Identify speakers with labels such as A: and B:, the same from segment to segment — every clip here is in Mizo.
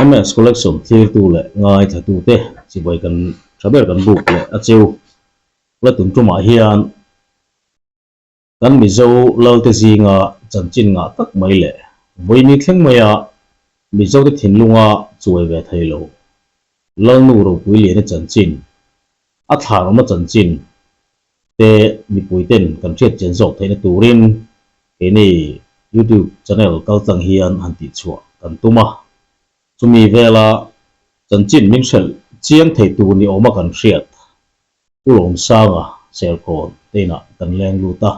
A: MS Collection thlirtu leh ngaithlatute chibai kan tha ber kan buk leh a cheu. La tun tumah hian kan Mizo Lalte zinga chanchin ngah tak mai leh vawiini thleng maia Mizote thinlunga chuai ve thei lo Lalnu ropui liana chanchin, a thlanawmna chanchin te mipuiten kan hriat chian zawk theihna turin keini YouTube channel kaltlang hian han tihchhuah kan tum a. Chumi vela chanchin min hrelh chiang thei tur ni awma kan hriat Pu Lawmsanga Serkawn te inah kan leng lut a,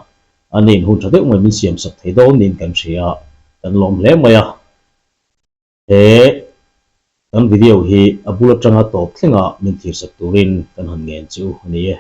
A: a nin hun tha deuh mai min siamsak thei dawn niin kan hria a, kan lawm hle mai a. He kan video hi a bul atanga tawp thlenga min thirsak turin kan han ngen chu a ni e.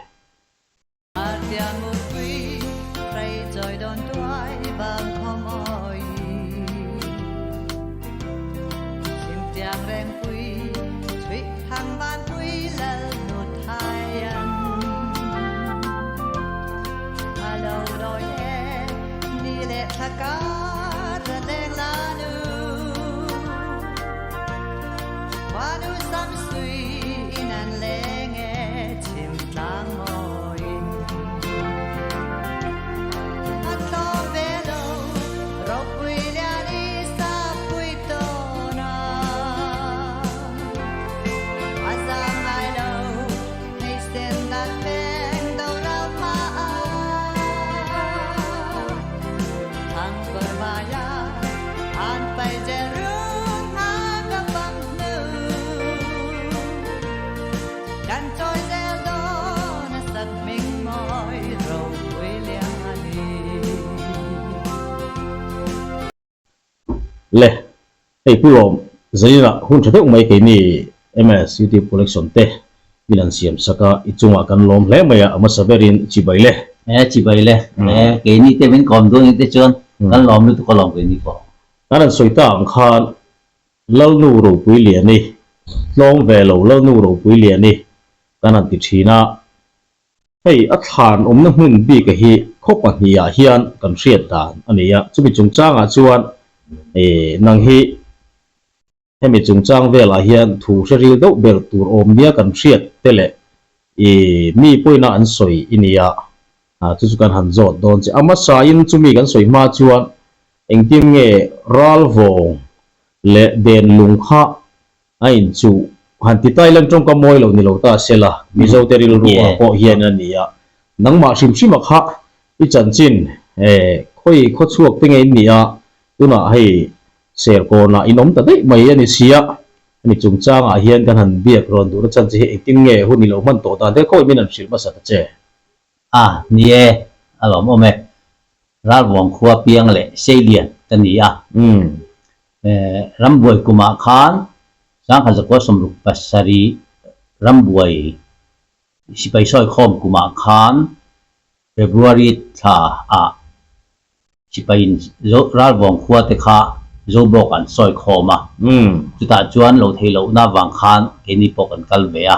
A: Le, hei Pu Lawm, zaninah hun tha deuh mai keini MS YouTube Collection te min an siam sak a, i chungah kan lawm hle mai a, a hmasa berin chibai le.
B: E, chibai le. E, keini te min kawm dawn te chuan kan lawm lutuk alawm keini pawh.
A: Kan han sawi ta ang khan Lalnu ropui liani, tlawm ve lo Lalnu ropui liani kan han ti thin a. Hei a thlan awmna hmun bika hi khaw pahnih ah hian kan hriat dan a ni a, chumi chungchangah chuan nang hi hemi chungchang velah hian thu hre ril deuh ber tur awm nia kan hriat te leh mi pawina an sawi i ni a, chu chu kan han zawt dawn che. A hmasain chumi kan sawi hma chuan engtin nge ralvawng leh denlung kha A in chu han ti Thailand tawngka mawi lo ni lo ta se la, Mizo te rilru ah pawh hian a ni a, nangmah hrim hrim a kha i chanchin khawi khaw chhuak te nge in ni a, tunah hei Serkawnah in awm ta daih mai a ni sia, hemi chungchangah hian kan han biak rawn duhna chan che hi engtin nge hun i lo hman tawh dan te khawi min han hrilh hmasa ta che.
B: A, ni e, a lawmawm e. Ralvuang khua piang leh Seilian ka ni a. Rambuai kumah khan 1967 Rambuai sipai sawikhawm kumah khan February thla ah sipaiin Ralvawng khua te kha Zobawk an sawikhawm a, chutah chuan lo thei lohna vang khan keini pawh kan kal ve a.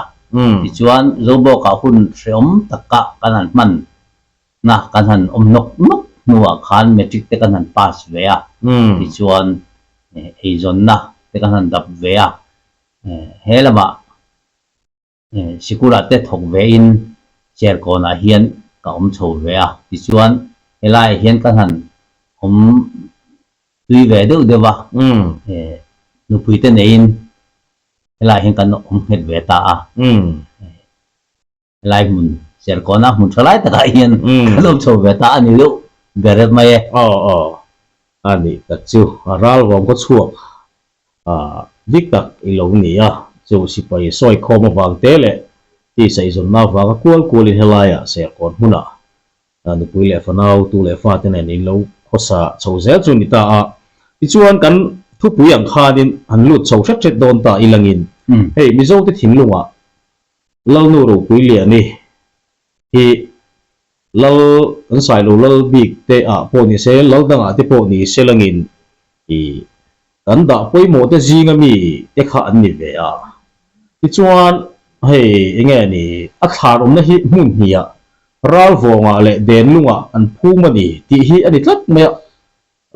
B: Tichuan Zobawkah hun hrehawm taka kan han hman Na kan han awm nawk nawk hnuah khan matric te kan han pass ve a, tichuan eizawnna te kan han dap ve a, he lamah sikul-ah te thawk vein Cherkawnah hian ka awm chho ve a, tichuan helaiah hian kan han awm tui ve deuh deuh a, nupui te neiin helaiah hian kan awm nghet ve ta a. Helai hmun Serkawna hmun tha lai takah hian kan awm chho ve ta a ni deuh ber rep mai e.
A: Aw aw a nih tak chu a ral vawng khaw chhuak a dik tak i lo ni a, chu sipai sawi khawm avang te leh tisa izawnna avanga kual kualin helaiah Serkawn hmunah nupui leh fanau tu leh fate nen in lo khawsa chho zel chu ni ta a. Tichuan kan thupui ang khanin han lut chho hret hret dawn ta ilangin hei Mizote thinlungah Lalnu ropui liani hi Lal kan sailo Lal bik te ah pawh ni se, Lal dang ah te pawh ni se langin i kan dah pawimawh te zinga mi te kha an ni ve a. Tichuan hei enge ni a thlan awmna hi hmun hnih ah Ralvawngah leh Denlungah an phum a ni tih hi a ni tlat mai a.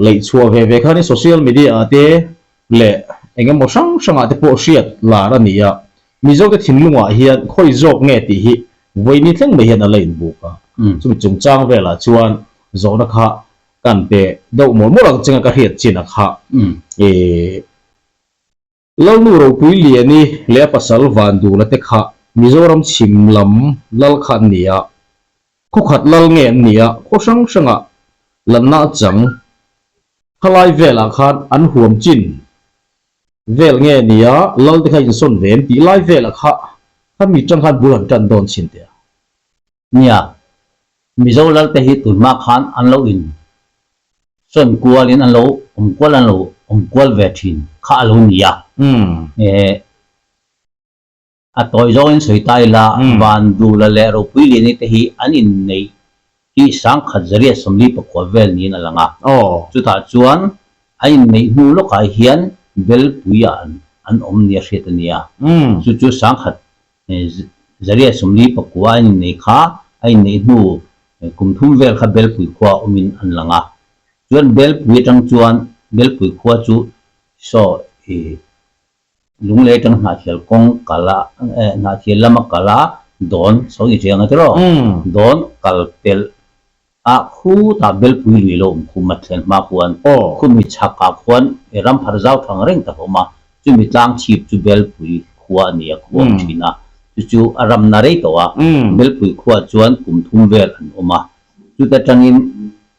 A: Leih chhuah ve ve khanin social media ah te leh Eng emaw hrang hrangah te pawh hriat lar a ni a, Mizote thinlungah hian khawi zawk nge tih hi vawiini thleng mai hian a la inbuk a. Chumi chungchang velah chuan zawhna kha kan pe deuh mawlh mawlh ang chenga ka hriat chin a kha. Ih. Lalnu Ropui Liani leh a pasal Vandula te kha Mizoram chhim lam lal kha an ni a, khaw khat lal nge an ni a, khaw hrang hrangah lanna a chang. Khalai velah khan an huam chin vel nge ni a, lal te kha insawn ve an tih lai velah kha khami tang khan bul han tan dawn chin teh a.
B: Nia, Mizo lal te hi tun hma khan an lo in sawn kual in an lo awm kual an lo awm kual ve thin kha a lo ni a. A tawi zawng in sawi ta ila Vandula leh Ropuiliani te hi an inneih hi 1149 vel niin a lang a. Chutah chuan an inneih hnu lawkah hian Belpuiah an awm nia hriat a ni a. Chu chu 1149 an inneih kha a inneih hnu kum thum vel kha Belpui khua awmin an lang a. Chuan Belpui atang chuan Belpui khua chu saw i Lunglei atang Hnahthial kawng kal a Hnahthial lama kal a dawn sawi ni chiang a tiraw? Dawn kal pelh a khutah Belpui lui lo awm khu Matthlen hma khuan khumi chhakah khuan ram phar zau thang reng tak a awm a, chumi tlang chhip chu Belpui khua a ni a, khua awm thin a, chu chu a ramna rei tawh a, Belpui khuaah chuan kum thum vel an awm a, chuta tangin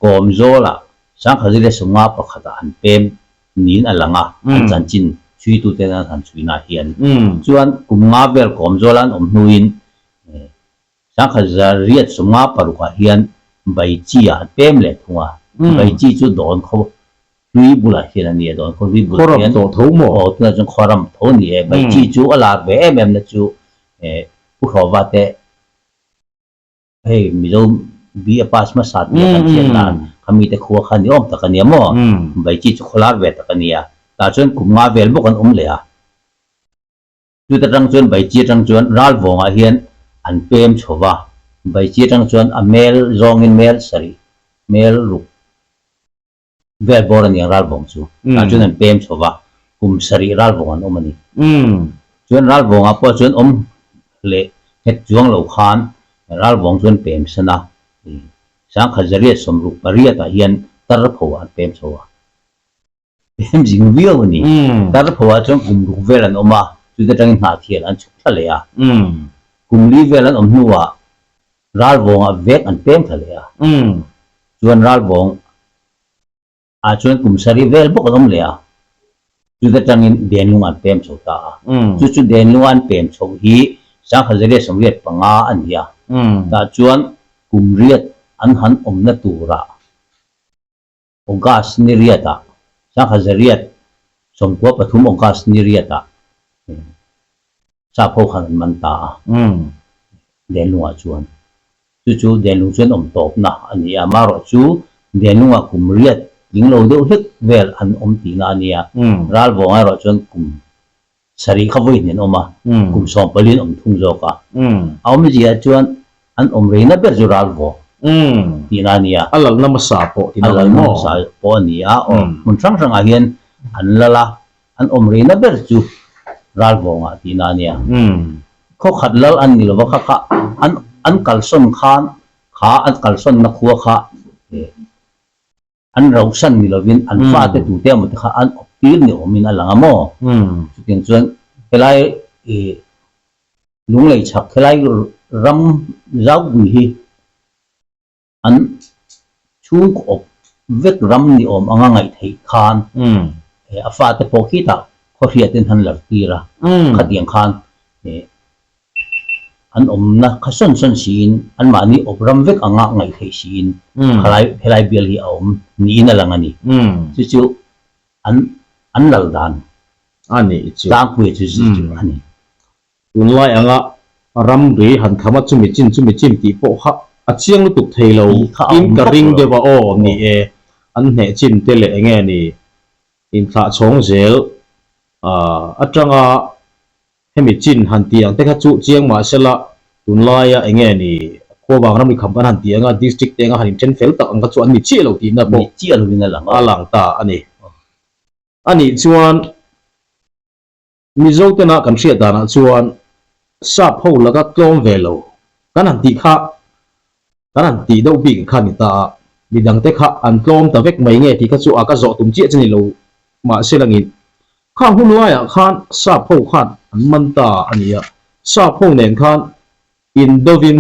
B: Kawmzawlah 1951 pakhatah an pem niin a lang a, an chanchin chhuituten an han chhuina hian chuan kum nga vel Kawmzawla an awm hnuin 1956 ah hian Baichi ah an pem leh thung a, Baichi chu Dawn khaw hlui bulah hian a ni a, Dawn khaw hlui bulah hian
A: Khaw ram tawh tho maw?
B: Aw, tunah chuan khaw ram tho a ni e. Baichi chu a lar ve em em na chu Pu Hrawva te hei Mizo BA pass hmasa tih a kan hriat dan kha mite khua kha ni awm tak a nia maw? Baichi chu khaw lar ve tak a ni a, tah chuan kum nga vel bawk an awm leh a. Chuta tang chuan Baichi atang chuan Ralvawngah hian an pem chho va, Baichi atang chuan a mel zawngin mel sarih, mel ruk vel bawr a ni ang Ralvawng chu. Tah chuan an pem chho va, kum sarih Ralvawng an awm a ni. Chuan Ralvawngah pawh chuan awm leh nghet chuang lo khan Ralvawng chu an pem san a, 1968 ah hian Tarpho ah an pem chho a. Hem zing viau a ni. Tarpho ah chuan kum ruk vel an awm a, chute atangin hnahthial an chhuk thla leh a. Kum li vel an awm hnuah Ralvawng ah vek an peng thla leh a. Chuan Ralvawng ah chuan kum sarih vel bawk an awm leh a, chute atangin Denlung an pem chho ta a. Chu chu Denlung an pem chho hi 1985 a ni a. Tah chuan kum riat an han awmna turah August ni riatah, 1993 August ni riatah Sap ho khan an man ta a, Denlungah chuan. Chu chu Denlung chuan awm tawpna a ni a, amaherawh chu Denlungah kum riat tling lo deuh hlek vel an awm tihna a ni a, Ralvawngah erawh chuan kum Sarih kha vawiin an awm a, kum sawmpaliin awm thung zawk a. A awmzia chuan an awm reina ber chu ral vawk tihna a ni a.
A: A lalna hmasa pawh tihna
B: a lalna hmasa pawh a ni a. Aw, hmun hrang hrangah hian an lal a, an awm reina ber chu ral vawngah tihna a ni a. Khaw khat lal an ni lova kha kha an an kalsawn khan kha an kalsawnna khua kha An rauhsan ni lovin an fate tute emaw te kha an awp tir ni awmin a lang a maw? Chutiang chuan helai ih Lunglei chhak helai ram zaupui hi an chhungkaw awp vek ram ni awm anga ngaih theih khan a fate pawh khitah khawhriatin han lar tir a, khatiang khan ih An awmna kha sawn sawn siin anmahni awp ram vek anga ngaih theih siin khalai helai bial hi a awm niin a lang a ni. Chu chu an an lal dan
A: a nih chu.
B: Tlangpuia chu zir chu a ni.
A: Tunlai anga ramri han kham a chumi chin chumi chin tih pawh kha a chiang lutuk thei lo in ka ring deuh a aw ni e an hneh chin te leh enge ni inthlah chhawng zel atanga Hemi chin han tih ang te kha chu chiang mah sela tunlaia eng nge ni khuavang ram ikham kan han tih anga district te anga han inthen fel tak ang kha chu an ni chiah lo tihna pawh
B: Ni chiah lovin a lang
A: a lang ta a ni. A nih chuan. Mizo tena kan hriat danah chuan sap ho laka tlawm ve lo kan han tih kha kan han tih deuh bik kha a ni ta a, midangte kha an tlawm ta vek mai nge tih kha chu a ka zawh tum chiah che ni lo mahse langin khang hun laiah khan sap ho khan an man ta a ni a, sap ho nen khan indovin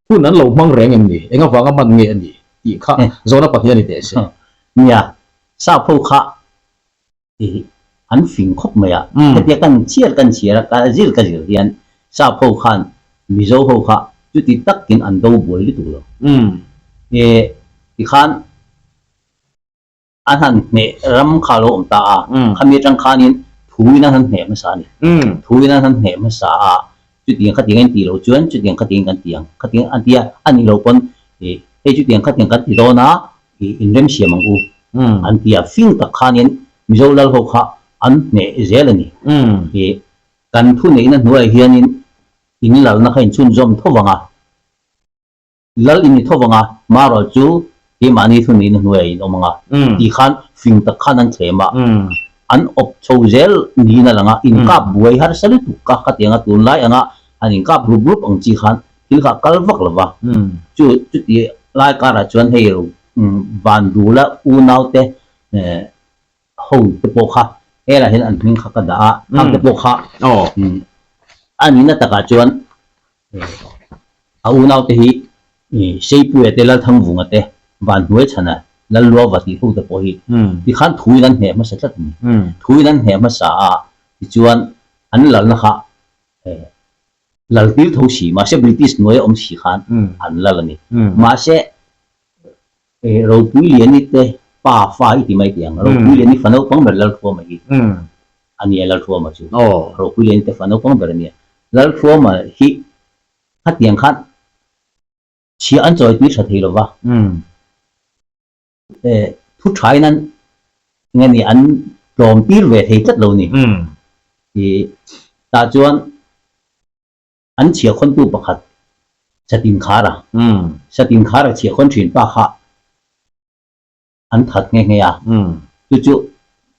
A: hun an lo hmang reng em ni? Eng avanga man nge a ni tih kha zawhna pahnih a ni teh se.
B: Nia, sap ho kha i an fing khawp mai a, hetia kan chhiar kan chhiar a, ka zir ka zir hian sap ho khan Mizo ho kha chuti takin an do buai lutuk lo. E tikhan an han hneh ram kha a lo awm ta a, khami atang khanin thuin an han hneh hmasa a ni. Thuin an han hneh hmasa a, chutiang khatiang a intih loh chuan chutiang khatiang kan ti ang, khatiang an ti a, a nih loh pawn i hei chutiang khatiang kan ti dawn a, i inremsiam ang u an ti a, fing tak khanin Mizo lal ho kha an hneh zel a ni. I kan thuneihna hnuaiah hianin in lalna kha inchhunzawm tho vang a. Lal in ni tho vang a, marawh chu keimahni thuneihna hnuaiah in awm ang a, tih khan fing tak khan an thlem a, an awp chho zel niin a lang a, inkap buai harsa lutuk ka khatiang a, tunlai anga han inkap rup rup ang chi khan thil kha a kal vak lo va, chu chuti lai karah chuan hei Vandula unaute ho te pawh kha helah hian an hming kha ka dah a, khang te pawh kha a nihna takah chuan A unaute hi Seipuia te, Lalthangvunga te, Vanhnuaichhana, Lalluava tih ho te pawh hi tikhan thuin an hneh hmasa tlat a ni. Thuin an hneh hmasa a, tichuan an lalna kha lal tir tho si, mahse British hnuaia awm si khan an lal a ni. Mahse Ropui Liani te pa fa i ti mai tih ang, Ropui Liani fa naupang ber Lalthuama hi a nia, Lalthuama chu Ropui Liani te fa naupang ber a nia. Lalthuama hi khatiang khan chhia an chawi tui tha thei lo va, thu thain an nge ni an tlawm tir ve thei tlat lo ni. Tah chuan An chhiahkhawntu pakhat Satinkhara, Satinkhara chhiahkhawn thin pa kha an that nghe nghe a. Chu chu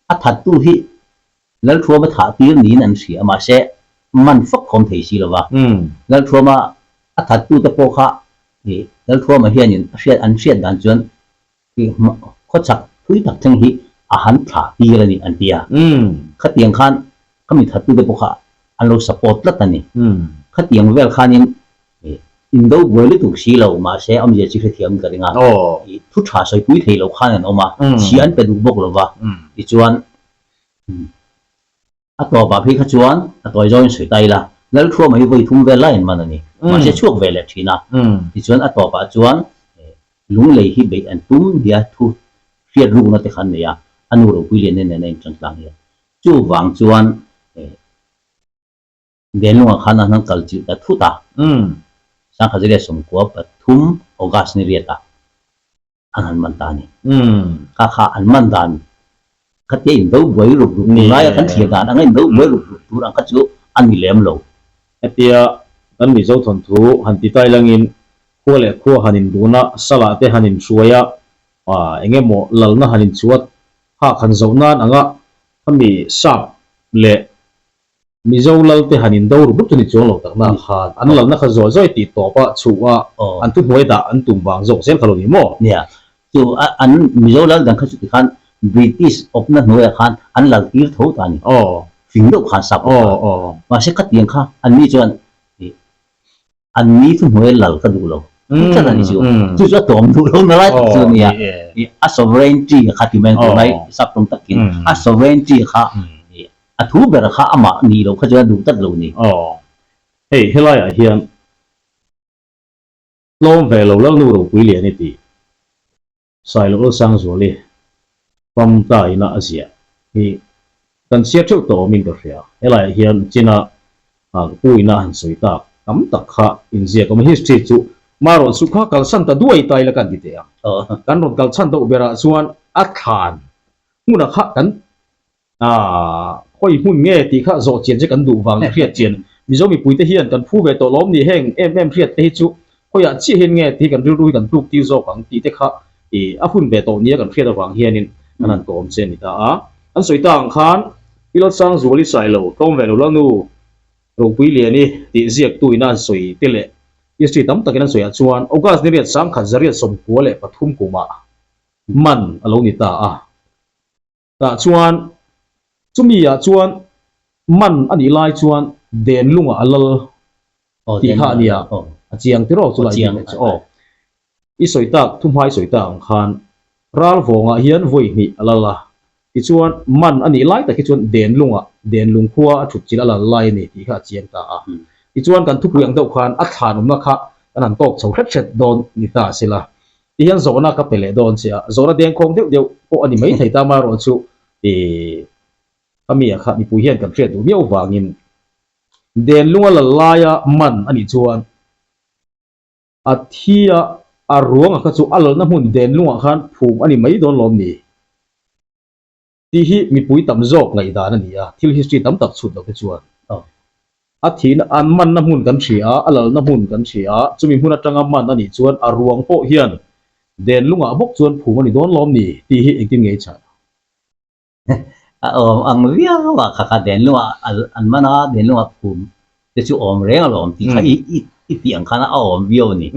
B: a thattu hi Lalthuama thah tir niin an hria a, mahse man fak khawm thei si lo va. Lalthuama a thattute pawh kha Lalthuama hianin a hriat an hriat dan chuan Khawchhak thui tak thleng hi a han thlah tir a ni an ti a. Khatiang khan ka mi thattute pawh kha an lo support tlat a ni. Khatiang vel khanin indo buai lutuk si lo mahse awmzia chi hrethiam ka ring a. Thu tha sawipui thei lo khan an awm a, chhia an pe duh bawk lo va. Tichuan A tawpah phei kha chuan a tawi zawngin sawi ta ila, Lalthuama hi vawi thum vel lai an man a ni. Mahse chhuak ve leh thin a. Tichuan a tawpah chuan Lunglei hi beih an tum nia thu hriat rukna te kha an nei a, a nu ropui lian nen a intan tlang hian. Chuvang chuan Denlungah khan an han kal chilh ta thut a. Sangkhaziria 13 August ni riatah an han man ta a ni. Kha kha an man dan khatia in do buai rup rup tur laia kan thlir dan anga in do buai rup rup tur ang kha chu a ni lem lo.
A: Hetia kan Mizo thawnthu han ti tai langin khua leh khua han inrun a, salah te han inhruai a, eng emaw lalna han inchhuat hak han zoh nan anga khami sap leh Mizo lal te han indo rup rup chu ni chuang lo tak na khan an lalna kha zawi zawi tih tawp a chhuh a an thuhnuai dah an tum vang zawk zel kha lo ni maw?
B: Nia, chu an Mizo lal dang kha chuti khan British awpna hnuaiah khan an lal tir tho ta a ni. Fing deuh khan sap awp khan. Mahse khatiang kha an ni chuan An ni thuhnuai lal ka duh lo. Chu tlat a ni chu. Chu chu a tawm duh lo na lai tak chu a nia. A sovereignty kha ti mai ang tih mai sap tawng takin a sovereignty kha a thu ber kha amah nih loh kha chuan a duh tlat lo ni.
A: Hei helaiah hian tlawm ve lo Lalnu ropui lian i tih. Sailo Sangzuali fam ta ina a ziah hi kan chhiar theuh tawh awmin ka hria. Helaiah hian China ka pu ina han sawi tak tam tak kha inziak awm a, history chu marawh chu kha kalsan ta duai ta ila kan ti teh ang. Kan rawn kalchhan deuh berah chuan a thlan hmunah kha kan Khawi hmun nge tih kha zawh chian che kan duh vang leh hriat chian Mizo mipuite hian kan phu ve tawh lawm ni heng em em hriat te hi chu khawiah chiah hian nge tih hi kan rilru hi kan tluk tir zawk ang tih te kha a hun ve tawh nia kan hriat avang hianin kan han kawm che a ni ta a. An sawi ta ang khan. I Lalsangzuali Sailo, tlawm ve lo Lalnu Ropuiliani tih ziaktu ina an sawi te leh history tam takin an sawiah chuan August ni riat sangkhat zariat 93 kumah man a lo ni ta a. Tah chuan chumi ah chuan man a nih lai chuan Denlungah a lal tih kha a nia, a chiang tiraw chu lai bik chu aw. I sawi tak thuhma i sawi tak ang khan Ralvawngah hian vawi hnih a lal a, tichuan man a nih lai tak hi chuan Denlungah, Denlung khua a thut chilh a lal lai a ni tih kha a chiang ta a. Tichuan kan thupui ang deuh khan a thlan awmna kha kan han tawk chho hret hret dawn ni ta a sila. Ti hian zawhna ka pe leh dawn che a, zawhna dengkhawng deuh deuh pawh a ni mai thei ta amaherawh chu ih a mi ah kha mipui hian kan hriat duh viau vangin Denlunga lal laia man a nih chuan a thi a, a ruang a kha chu a lalna hmun Denlungah khan phum a ni mai dawn lawm ni? Tih hi mipui tam zawk ngaihdan a ni a, thil history tam tak chhut loh te chuan a thihna an manna hmun kan hria a, a lalna hmun kan hria a, chumi hmun atanga man a nih chuan a ruang pawh hian Denlungah bawk chuan phum a ni dawn lawm ni tih hi engtin nge i chhan?
B: A awm ang viau a, kha kha Denlungah an man a, Denlungah phum te chu awm reng alawm tih kha i tih ang khan a awm viau a ni.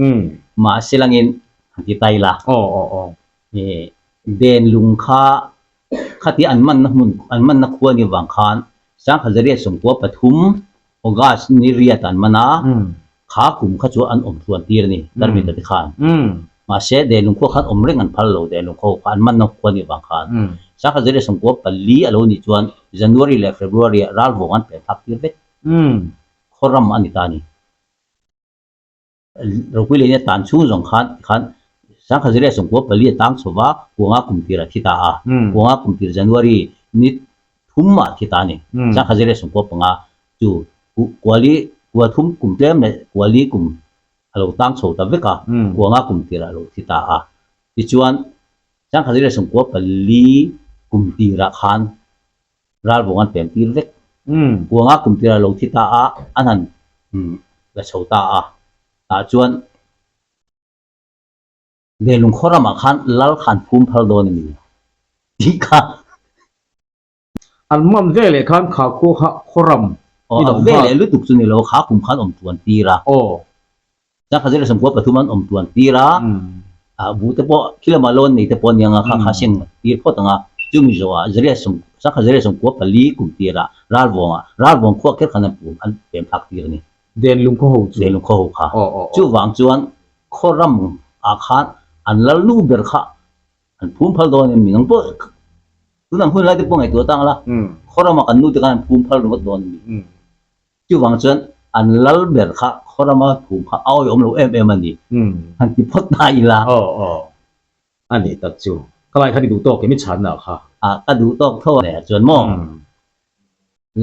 B: Mahse langin han ti ta ila. Denlung kha khati an manna hmun an manna khua ni vang khan 1993 August ni riat an man a, kha kum kha chu an awm tluan tir a ni Tarmita te khan. Mahse Denlung khua khan awm reng an phal lo Denlung khaw kha an manna khua ni vang khan. 1994 a lo nih chuan January leh February ah ralvawng an pen thlak tir vek. Khaw ram a ni ta a ni. Ropui leh nia tan chhung zawng khan tikhan 1994 a tang chho va, Kuanga kum tir a thi ta a. Kuanga kum tir January ni thum ah thi ta a ni. 1995 chu kuali kua thum kum tlem leh kuali kum a lo tang chho ta vek a, Kuanga kum tir a lo thi ta a. Tichuan 1994 kum tirah khan Ralvawng an pem tir vek. Kuanga kum tir a lo thi ta a, an han la chho ta a. Tah chuan Delung khaw ramah khan lal khan phum phal dawn a ni tih kha.
A: An man ve leh khan kha khua kha khaw ram
B: i lo nghal. Aw, a ve leh lutuk chu ni lo, kha kum khan awm tuan tir a.
A: Aw.
B: 1993 an awm tuan tir a, ah bu te pawh khi lamah loan nei te pawh a ni ang a, kha kha seng tir phawt ang a, chumi zawhah zariat sawm 1994 kum tirah Ralvawngah Ralvawng khua kher khan an pum an pem thlak tir a ni.
A: Denlung khaw ho chu.
B: Denlung khaw ho kha. Chuvang chuan khaw ram ah khan an lal nu ber kha an phum phal dawn em ni nang pawh tunang hun lai te pawh ngaihtuah tang la khaw ramah kan nu te khan an phum phal ringawt dawn em ni. Chuvang chuan an lal ber kha khaw rama phum kha a awihawm lo em em a ni. Han ti phawt ta ila.
A: Aw aw. A nih tak chu. Khalai khan i duh tawk em i chhanna kha?
B: A ka duh tawk tho a leh chuan maw?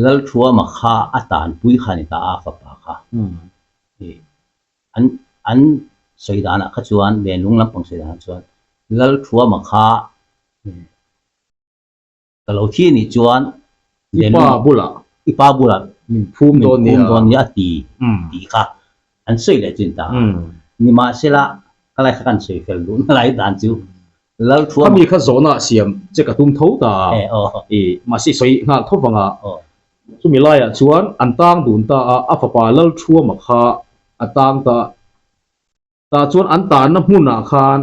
B: Lalthuama kha a tanpui kha a ni ta a fapa kha. An an sawi danah kha chuan Lenlung lampang sawi danah chuan Lalthuama kha Ka lo thi anih chuan
A: I pa bulah
B: i pa bulah
A: min phum dawn nia
B: min phum dawn nia a ti tih kha an sawi leh chin ta. Nimahsela ka lai kha kan sawi fel duh na lai dan chu Lalthuama
A: Khami kha zawhna ah siam che ka tum tho ta a i mahse i sawi nghal tho vang a chumi laiah chuan an tang dun ta a a fapa Lalthuama kha a tang ta Tah chuan an tanna hmunah khan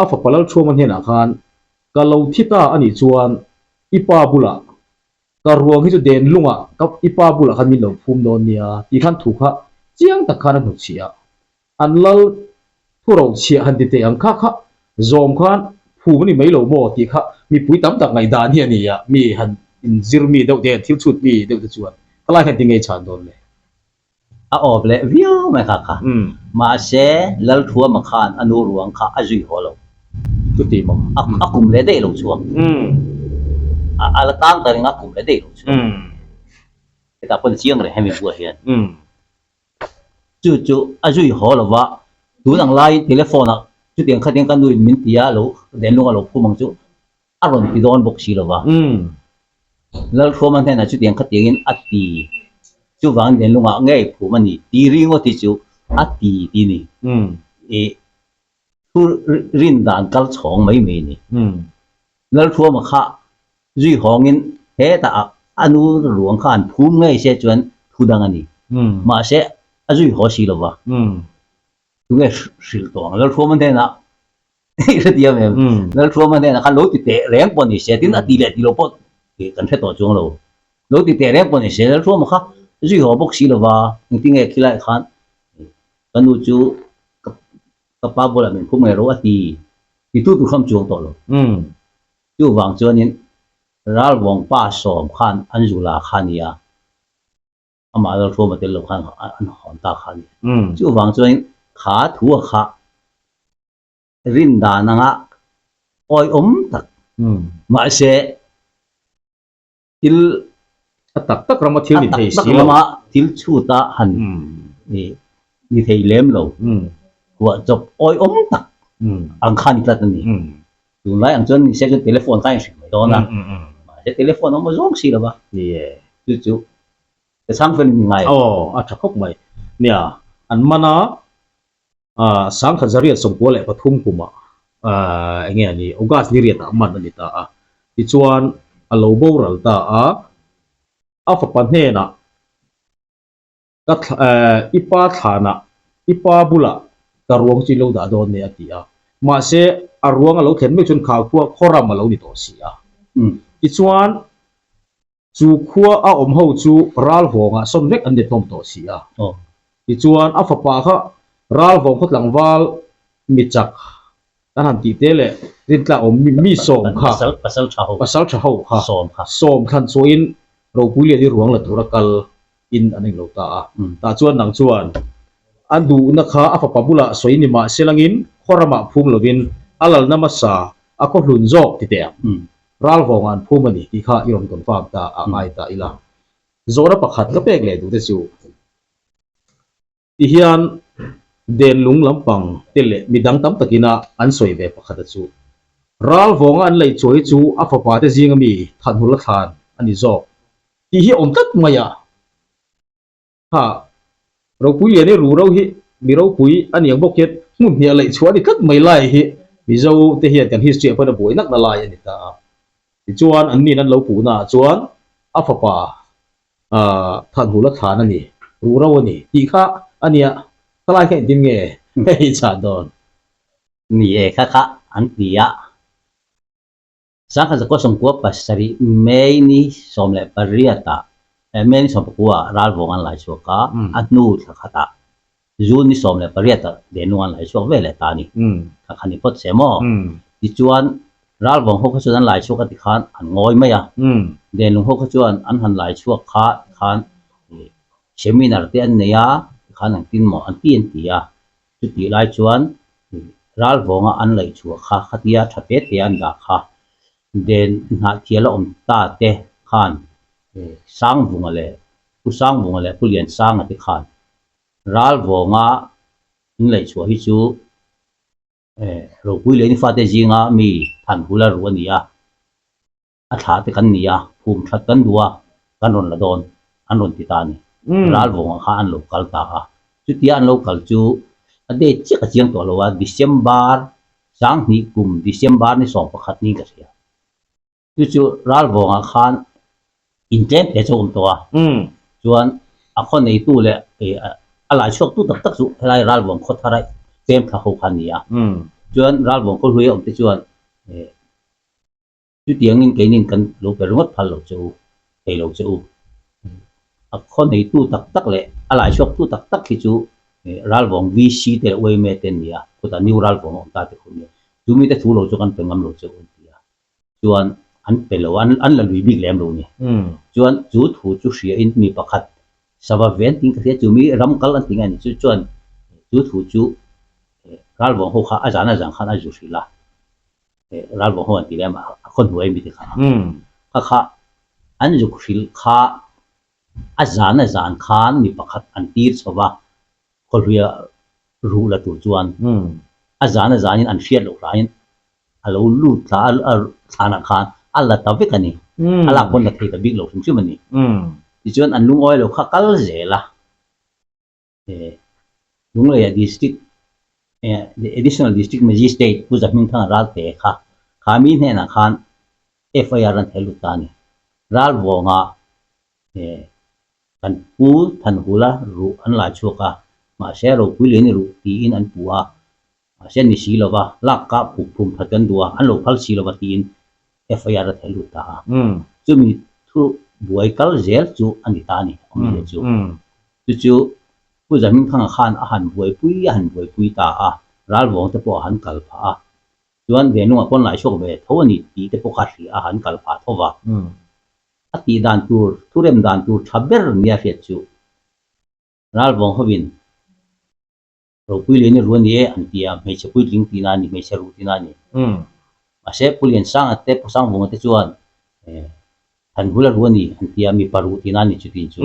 A: a fapa Lalchhuama hnenah khan, Ka lo thi ta a nih chuan i pa bulah ka ruang hi chu den lungah ka i pa bulah khan min lo phum dawn nia tih khan thu kha chiang tak khan a hnutchhiah a. An lal thu rochhiah han ti teh ang kha kha zawm khan phum a ni mai lo maw tih kha mipui tam tak ngaihdan hi a ni a, mi han inzir mi deuh te, thil chhut mi deuh te chuan ka lai khan ti ngei chhan dawn le.
B: A awp leh viau mai kha kha. Mahse, Lalthuama khan a nu ruang kha a zui haw lo.
A: Chuti maw?
B: A kum leh daih lo chhuak. A la tang ta ring a kum leh daih lo chhuak. Hetah pawn chiang reng hemi buah hian. Chu chu a zui haw lo va, tun ang laiin telephone ah chutiang khatiang ka nuin min ti a, lo lenlung a lo phum ang chu. A rawn ti dawn bawk si lo va. Lalhruama hnenah chutiang khatiangin a ti. Chuvangin lenlungah ngei phum a ni ti ringawt hi chu a ti ti ni. I thu rin dan kal chhawng mai mai a ni. Lalhruama kha zui hawngin. Hetah a nu ruang kha an phum ngei se chuan thu dang a ni. Mahse, a zui haw si lo va. Tunge hrilh tawh ang? Lalthuama hnenah i hre thiam em? Lalthuama hnenah khan lo ti teh reng pawh ni se, tin a ti leh ti lo pawh kan hre tawh chuang lo. Lo ti teh reng pawh ni se, Lalthuama kha zui haw bawk si lo va, engtinge khilaiah khan ka nu chu ka pa bulah min phum ngei ro a ti titu tur kha an chuang tawh lo. Chuvang chuanin Ralvawng pa sawm khan an zula kha a ni a, amah Lalhruama tel lo khan an hawn ta kha a ni. Chuvang chuanin kha thua kha rin dan anga awihawm tak mahse thil
A: a tak tak rama thil ni thei si lo. A tak tak rama
B: thil chhuta han ni thei lem lo. Huah chawp awihawm tak ang kha ni tlat a ni. Tunlai ang chuan ni se chuan telephone kha a inhrilh mai dawn a. Mahse telephone a awm zawng si lo va. Chu chu ka chhang fel in ni ngai.
A: Aw, a tha khawp mai. Nia, an man a. Sangkhat zariat 93 kumah eng nge a ni, August ni riatah man a ni ta a. Tichuan a lo boral ta a, a fapa hnenah ka i pa thlanah i pa bulah ka ruang chu i lo dah dawn nia a ti a. Mahse a ruang a lo thlen mek chuan kha khua khawram a lo ni tawh si a. Tichuan Chu khua a awm ho chu Ralvawngah sawn vek an ni hlawm tawh si a. Tichuan a fapa kha Ralvawng khaw tlangval mi chak kan han tih te leh rintlak awm mi sawm kha pasal tha ho kha sawm thlan chhuahin ropui lian i ruang la tura kal in an englo ta a. Tah chuan nang chuan a duhna kha a fapa bulah sawi ni mah se langin khaw ramah phum lovin a lalna hmasa a khaw hlun zawk ti teh ang. Ralvawngah an phum a ni tih kha i rawn confirm ta a ngai ta ila. Zawhna pakhat ka pek leh duh te chu ti hian Denlung lampang te leh midang tam takina an sawi ve pakhat a chu Ralvawnga an laih chuai chu a fapa te zinga mi Thanhula thlan a ni zawk tih hi a awm tlat mai a. Ha, ropui lian i ru ro hi mi ropui a ni ang bawk hian hmun hniah laih chhuah a ni tlat mai lai hi Mizo te hian kan history ah pawhin a buai nak na lai a ni ta a. Tichuan an nin an lo puhna ah chuan a fapa ah Thanhula thlan a ni, ru ro a ni tih kha a nia, khalai kha engtin nge hei chhan dawn?
B: Ni e kha kha an ti a. Sangkhat zakua sawmkua pasarih May ni 18 ah May ni 19 ah ralvawng an lai chhuak a, a hnu thla khatah June ni 18 ah Denung an lai chhuak ve leh ta a ni. Thla khat ni phawt se maw? Tichuan ralvawng ho kha chuan an lai chhuak a ti khan an ngawi mai a, Denung ho kha chuan an han lai chhuak kha tikhan seminar te an nei a, tikhan an tin maw an ti an ti a. Chutih lai chuan ralvawnga an laih chhuah kha khatia tha te te an dah kha. Den hnahthial a awm ta te khan Sangvunga leh Pu Sangvunga leh Pu Liansanga te khan ralvawnga in laih chhuah hi chu ropui leh nifate zinga mi thanhul a ruh a ni a. A thlah te kan ni a, phum that kan duh a, kan rawn la dawn, an rawn ti ta a ni. Ralvawngah kha an lo kal ta a, chutia an lo kal chu a date chiah ka chiang tawh lo a, December 2000 kum December ni 11 niin ka hria. Chu chu Ralvawngah khan in tlem te chu a awm tawh a, chuan a khaw neitu leh a lai chhuaktu tak tak chu helai Ralvawng khaw thara pem thla ho kha a ni a, chuan Ralvawng khaw hlui a awm te chuan Chutiangin keinin kan lo pe ringawt phal lo che u, thei lo che u. A khaw neitu tak tak leh a laichhuaktu tak tak hi chu Ralvawng VC te leh YMA te an ni a, khutah New Ralvawng a awm ta te khu an ni a. Chu mite thu lo chu kan pe ngam lo che u an ti a. Chuan an pe lo a, an la lui bik lem lo ni. Chuan chu thu chu hriain mi pakhat sava ven tiin ka hria chu mi ram kal an ti nge ni chu chuan chu thu chu Ralvawng ho kha a zan a zan khan a zu hrilh a. Ralvawng ho an ti lem a, a khaw hnuai mi te kha. Kha kha an zuk hrilh kha a zan a zan khan mi pakhat an tir chho va, khawhluia ruh la tur chuan a zan a zanin an hriat loh hlaiin a lo lut thla a, thlanah khan a la ta vek a ni. A lak pawn la thei ta bik lo hrim hrim a ni. Tichuan an lungawi lo kha kal zel a. Lungleia District Additional District Magistrate Pu Zahmingthanga Ralte kha kha mi hnenah khan FIR an thehlut ta a ni. Ralvawnga kan pu Thanhula ruh an lai chhuak a, mahse ropui lian i ruh tiin an puh a, mahse ni si lova lak kah puk phum that kan duh a, an lo phal si lova tiin FIR a theh lut ta a. Chumi thu buai kal zel chu a ni ta a ni, awmzia chu. Chu chu Pu Zahmingthanga khan a han buaipui a han buaipui ta a, ralvawng te pawh a han kal phah a. Chuan Venlungah pawn lai chhuak ve tho a ni tih te pawh kha hria a han kal phah tho va. A tih dan tur, thurem dan tur tha ber nia hriat chu ralvawng hovin Ropui Liani ru a ni e an ti a, hmeichhe puitling tihna a ni, hmeichhe ru tihna a ni. Mahse Pu Liansanga te, Pu Sangvunga te chuan Thanhula ru a ni an ti a, mipa ru tihna a ni chutin chu.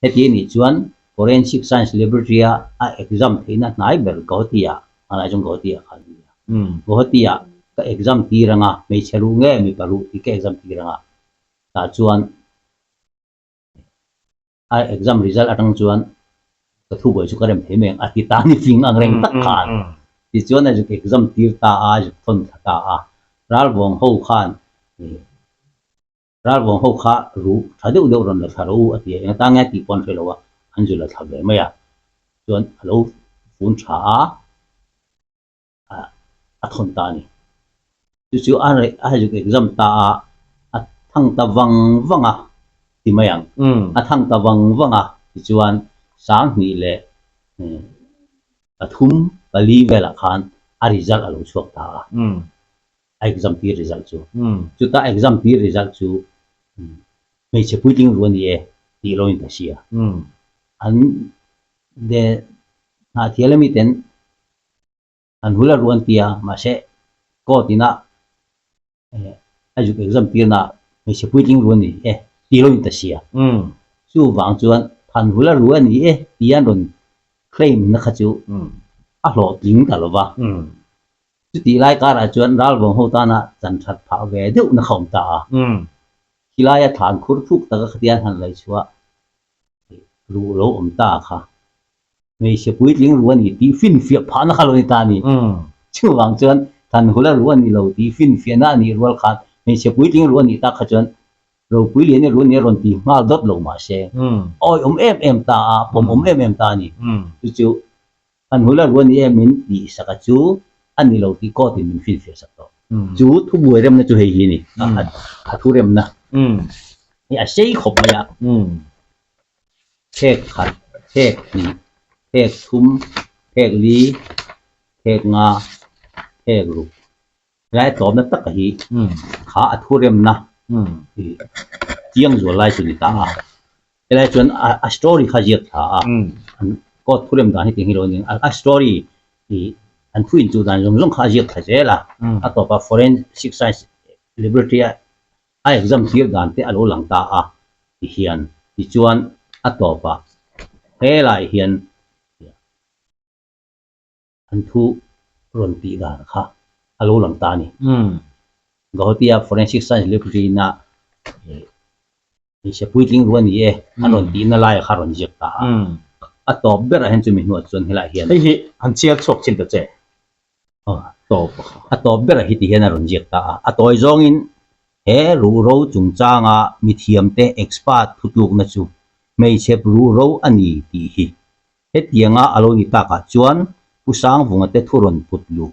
B: Heti a nih chuan Forensic Science Laboratory-a a exam theihna hnai ber Guwahati-ah, hmanlai chuan Guwahati-ah kha an ni a. Guwahati-ah ka exam tir anga, hmeichhe ruh nge mipa ruh tih ka exam tir anga, tah chuan a exam result atang chuan ka thubuai chu ka rem thei mai ang a ti ta ni fing ang reng tak khan. Tichuan a zuk exam tir ta a, a zuk thawn thla ta a. Ralvawng ho khan Ralvawng ho kha ruh tha deuh deuh rawn la thla rawh u a ti a, eng atan nge tih pawh an hre lo a, an zu la thla ve mai a, chuan a lo fun tha a, a thawn ta a ni. Chu chu a reh a zuk exam ta a, a thang ta vang vang a ti mai ang, a thang ta vang vang a tichuan 2000 leh 3, 4 velah khan a result a lo chhuak ta a. A exam tir result chu. Chuta exam tir result chu hmeichhe puitling ru a ni e tih lo in ka hria. An de hnahthial ami ten an hul a ru an ti a, mahse court ina a zuk exam tirna hmeichhe puitling ru a ni e tih lo in ka hria. Chuvang chuan than hul a ru a ni e tih an rawn claim na kha chu a hlawhtling ta lo va. Chutih lai karah chuan ralvawng ho tana chan that phah ve deuh na kha awm ta a. Khilaia thlan khur thuk taka khatian han lei chhuah ruh lo awm ta kha hmeichhe puitling ruh a ni tih finfiah phahna kha lo ni ta a ni. Chuvang chuan Thanhula ruh a ni lo tih finfiahna a nih rual khan hmeichhe puitling ruh a nih tak kha chuan ropui lian i ruh nia rawn ti nghal dawt lo mahse awi awm em em ta a, pawm awm em em ta a ni. Chu chu An hula ruah ni em min tih sak a chu a ni lo tih court in min finfiah sak tawh. Chu thubuai remna chu hei hi a ni. A thu remna hi a sei khawp mai a. Phek khat, phek hnih, phek thum, phek li, phek nga, phek ruk. Helai tlawmna taka hi kha a thu remna chiang zual lai chu ni ta a. Helai chuan a story kha ziak thla a, an court thu rem dan hi tih hi lo a ni a, a story an thu inchuh dan zawng zawng kha a ziak thla zel a, a tawpah forensic science laboratory a a exam tir dan te a lo lang ta a tihian tichuan a tawpah helai hian An thu rawn tih dan kha a lo lang ta a ni. Guwahati-a Forensic Science Laboratory-na hmeichhe puitling ru a ni e an rawn tihna laia kha a rawn ziak ta a. A tawp berah hian chumi hnuah chuan helaiah hian.
A: Hei hi an chhiar chhuak chin ta che. Tawp a kha.
B: A tawp berah hi ti hian a rawn ziak ta a. A tawi zawngin he ruhro chungchanga mithiamte expert thutlukna chu hmeichhe ruhro a ni tih hi Hetianga a lo ni takah chuan Pu Sangvunga te thu rawn put luh,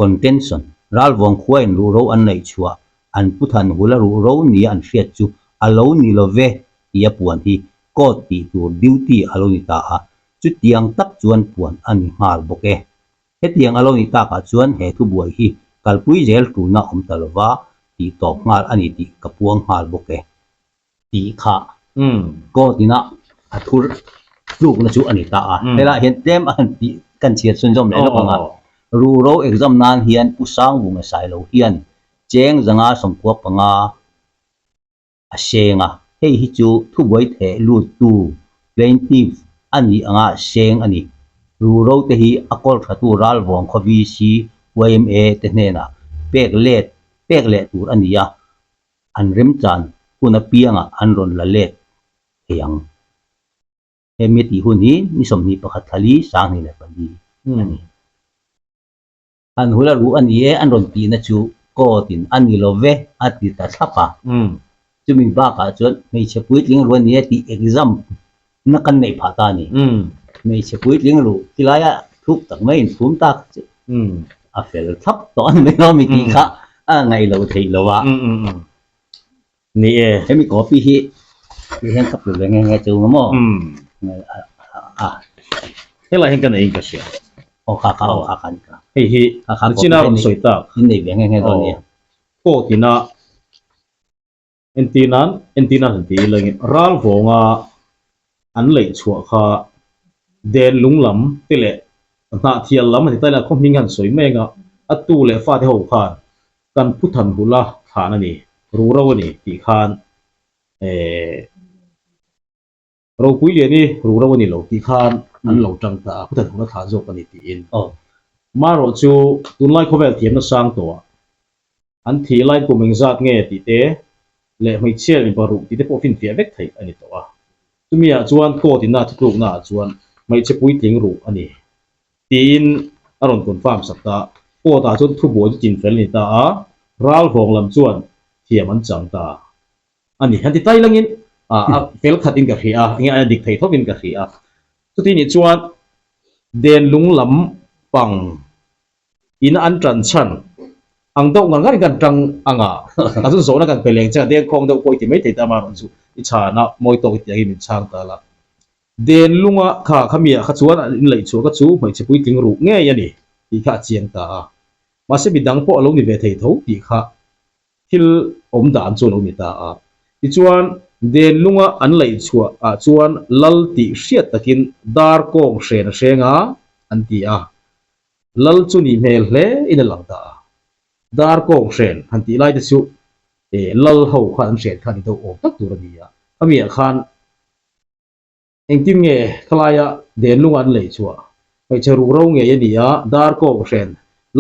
B: contention, ralvawng khuain ruhro an neih chhuah an pu than hula ruhro nia an hriat chu a lo ni lo ve tia puan hi court tih tur duty a lo ni ta a, chutiang tak chuan puan a ni nghal bawk e. Hetiang a lo ni takah chuan he thubuai hi kalpui zel tulna awm ta lova tih tawp nghal a ni tih ka puang nghal bawk e. Tih kha court ina a thur tlukna chu a ni ta a. Helaiah hian tlem a han tih kan chhiar chhunzawm leh lawk ang a. Ruhro exam nan hian Pu Sangvunga Sailo hian cheng 195 a seng a. Hei hi chu thubuai theh luttu, plaintiff, a nih anga seng a ni. Ruhro te hi a kawl thatu ralvawng khaw VC, yma te hnenah pek let pek leh tur a ni a. An remchan hun apiangah an rawn la let thei ang. Hemi tih hun hi ni 21 thla li 2004 a ni. An hul a ruh a ni e an rawn tihna chu court in a ni lo ve a ti ta thlap a. Chumi bakah chuan hmeichhe puitling ru a nia tih exam na kan neih phah ta a ni. Hmeichhe puitling ru tilaia thuk tak mai inphum tak chu a fel thlap tawh a ni mai lo mi tih kha a ngaih loh theih lo a.
A: Ni e.
B: Hemi copy hi ti hian ka pe ve nghe nghe chu maw? A.
A: Helai hian ka nei in ka hria.
B: Aw kha kha aw kha kha ni ka.
A: Hei hi China rawn sawi tak.
B: In nei ve nghe nghe dawn nia.
A: Court ina entir nan entir nan han ti ila nge ral vawnga an leih chhuah kha den lung lam te leh hnahthial lam a ti ta ila khaw hming han sawi mai anga a tu leh fate ho khan kan phu than hula thlan a ni ruhro a ni tih khan eh Ropui lian i ruhro a ni lo tih khan an lo tang ta a, khutah thawhna thlah zawk a ni tiin. Marawh chu tunlai khawvel thiamna sang tawhah an thih lai kum engzat nge tih te leh hmeichhia mipa ruh tih te pawh finfiah vek theih a ni tawh a. Chumi ah chuan court ina thutlukna ah chuan hmeichhe puitling ruh a ni tiin a rawn confirm sak ta. Court ah chuan thubuai chu chinfel a ni ta a, ralvawng lam chuan thiam an chang ta. A ni, han ti tai langin a fel khatin ka hria a, enge a dik thei thawkin ka hria a. Chuti nih chuan den lung lam pang ina an tan chhan ang deuh ngar ngarin kan tang ang a, ka chu zawhna kan pe leng che a, dengkhawng deuh pawh i ti mai thei ta amaherawhchu chu i chhan a, mawi tawk i tih angin min chhang ta la. Den lunga kha kha mi ah kha chuan an inlaih chhuah kha chu hmeichhe puitling ruh ngei a ni tih kha a chiang ta a, mahse midang pawh a lo ni ve thei tho tih kha Thil awm dan chu a lo ni ta a. Tichuan, Denlunga an laih chhuah ah chuan Lal tih hriat takin dar kawng hren a hreng a, an ti a. Lal chu nih hmel hle in a lang ta a. Dar kawng hren han tih lai te chu Lal ho khan an hren kha ni deuh awm tak tur a ni a. Khami ah khan Engtin nge khalaia Denlunga an lei chhuah? Hmeichhe ruh ro ngei a ni a, dar kawng hren,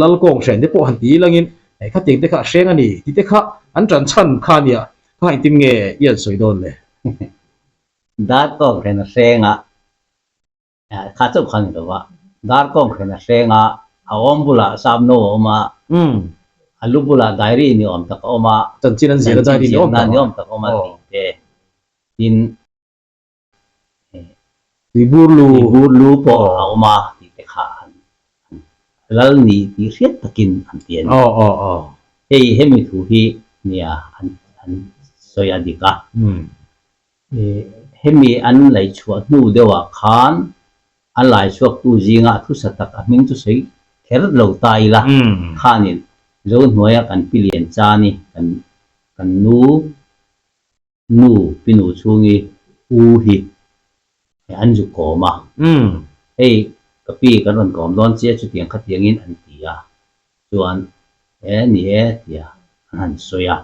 A: lal kawng hren te pawh han ti ilangin hei khatiang te kha a hreng a ni tih te kha an ṭan chhan kha a nia, kha engtin nge i an sawi dawn le?
B: Dar kawng hren a hreng a, kha chauh kha a ni lo va, dar kawng hren a hreng a, a awm bulah sap no a awm a, a lu bulah diary ni awm tak a awm a,
A: Chanchin an ziahna diary ni
B: awm tak a awm a tih te, tin,
A: Tuibur lu.
B: Tuibur lu pawh a awm a tih te kha an lal ni tih hriat takin an ti a ni.
A: Aw aw aw.
B: Hei hemi thu hi nia an an sawi a dik a. Hemi an laih chhuah hnu deuhah khan a lai chhuaktu zinga a thusa tak a hming chu sawi kher lo ta ila khanin Zohnuaia kan pi lian chani kan kan nu Nu pinu chhungi u hi an zuk kawm a, hei ka pi kan rawn kawm dawn che chutiang khatiangin an ti a, chuan e ni e tia an han sawi a.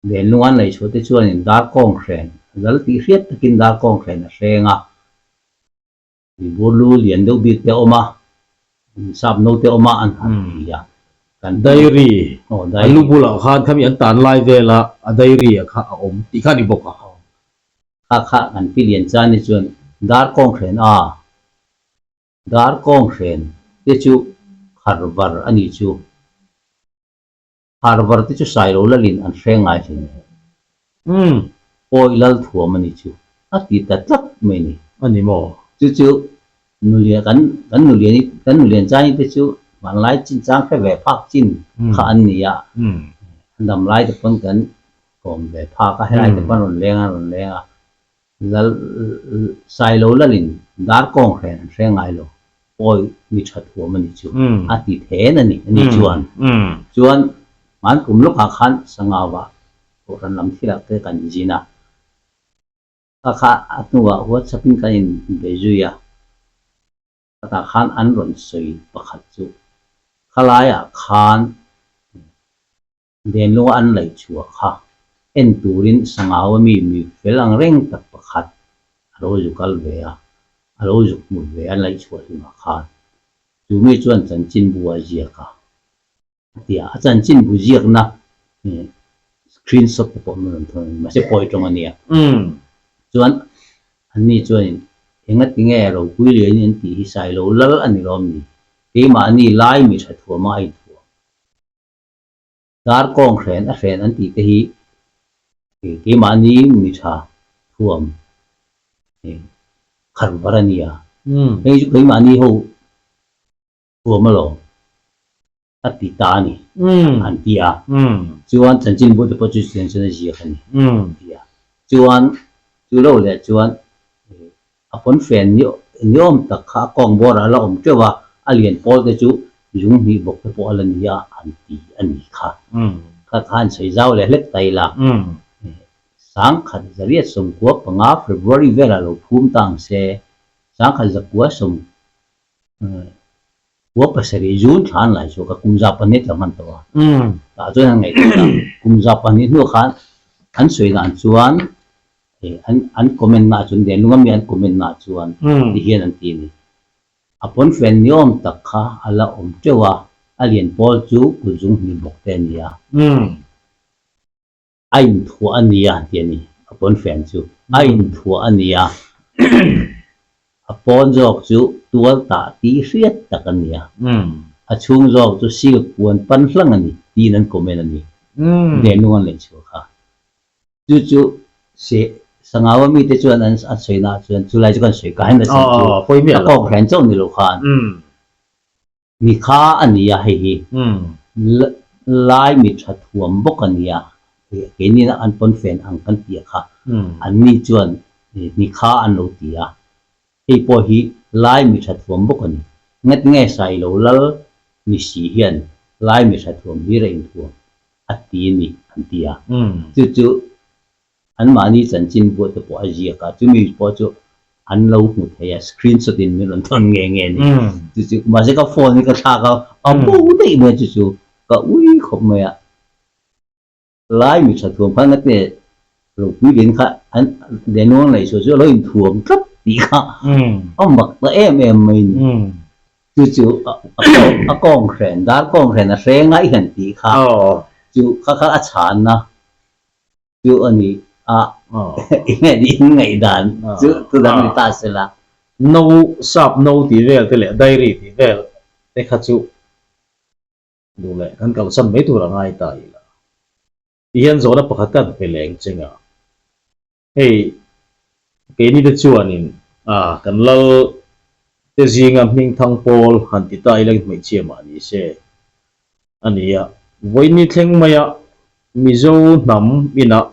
B: Lenlung an laihchhuah te chuanin dar kawng hren lal tih hriat takin dar kawng hren a hreng a. Tuibur lu lian deuh bik te a awm a, sap no te a awm a an han ti a.
A: Kan diary a lu bulah khan khami an tan lai vela a diary ah kha a awm tih kha a ni bawk a.
B: Kha kha kan pi lian chan ni chuan dar kawng hren a, dar kawng hren te chu khar var a nih chu. Harvar te chu Sailo lalin an hre ngai hle ni.
A: Umm.
B: Pawi lal thuam a ni chu. A ti ta tlat mai ni.
A: A ni maw?
B: Chu chu nulian kan kan nulian i kan nulian chani te chu hmanlai chin chang hre ve phak chin kha an ni a. An dam lai te pawn kan kawm ve phak a, helai te pawn rawn leng a rawn leng a. Lal Sailo lalin dar kawng hren an hre ngai lo, pawi mi tha thuam a ni chu a ti then a ni a ni chuan. Chuan hman kum lawkah khan Sangauah Kohhran lam thilah te kan zin a, kha kha a hnuah WhatsApp in kan inbe zui a, khatah khan an rawn sawi pakhat chu khalaiah khan Denlunga an laih chhuah kha en turin Sangau a mi mi fel ang reng tak pakhat a lo zu kal ve a, a lo zuk hmu ve an laih chhuah hlumah khan chu mi chuan chanchinbu a ziak a, a ti a, a chanchinbu ziakna screenshot te pawh min rawn thawn a ni, mahse pawi tawng a nia. Chuan anni chuanin engati nge ropui lianin an tih hi Sailo lal a ni lawm ni, keimahni lai mi tha thuama a inthuam. Dar kawng hren a hren an tih te hi. Keimahni mi tha thuam kharh var a nia. Hei chu keimahni ho thuam alawm a ti ta a ni an ti a. Chuan chanchinbu te pawh chu chutiang chuan a ziak a ni an ti a. Chuan chu lo leh chuan A pawnfen ni awm tak kha a kawng bawrah a la awm teuh a, a lian pawl te chu zung hnih bawk te pawh a la ni a an ti a ni kha. Kha khan sawi zau leh hlek ta ila. Sangkhat zariat sawmkua panga February velah lo phum ta ang se, sangkhat zakua sawm kua pasarih June thla an lai chhuak a, kum za pahnih tla hman tawh a. Tah chuan an ngaihtuah a, kum za pahnih hnuah khan an sawi dan chuan An an comment naah chuan Denlunga mi an comment naah chuan ti hian an ti a ni. A pawnfen ni awm tak kha a la awm teuh a, a lian pawl chu kut zung hnih bawk te a ni a. A inthuah a ni a ti a ni, a pawnfen chu a inthuah a ni a. A pawn zawk chu tual tah tih hriat tak a ni a, a chhung zawk chu silk puan pan hlang a ni tiin an comment a ni. Denlung an lei chhuah kha. Chu chu se Sangau a mite chuan an an sawi naah chuan chulai chu kan sawi ka hen a chhan chu a kawk hren chauh ni lo khan ni kha a ni a hei hi lai mi tha thuam bawk a ni a keini an pawnfen ang kan tih kha an ni chuan ni kha an lo ti a hei pawh hi lai mi tha thuam bawk a ni ngat nge Sailo lal ni si hian lai mi tha thuam hlir a inthuam a ti a ni an ti a. Chu chu anmahni chanchin buah te pawh a ziak a, chumi pawh chu an lo hmu thei a, screenshot in min rawn thawn nge nge a ni. Chu chu mahse ka phone hi ka thlak a, a bo daih mai a chu chu ka ui khawp mai a. Lai mi tha thuam khan ngate ropui lian kha an Lenuang Laihchhuah chu a lo inthuam tlat tih kha a mak ta em em mai a ni. Chu chu a kawng hren, dar kawng hren a hre ngai han tih kha chu kha kha a chhanna chu a ni a, enge ni in ngaihdan chu tu dang ni ta se la.
A: No, sap no tih vel te leh diary tih vel te kha chu duh leh kan kalsan mai tur a ngai ta ila. Ti hian zawhna pakhat ka han pe leng cheng a. Hei, keini te chuanin kan lal te zinga hmingthang pawl han ti ta ila hmeichhia mah ni se a ni a. Vawiini thleng maia Mizo hnam inah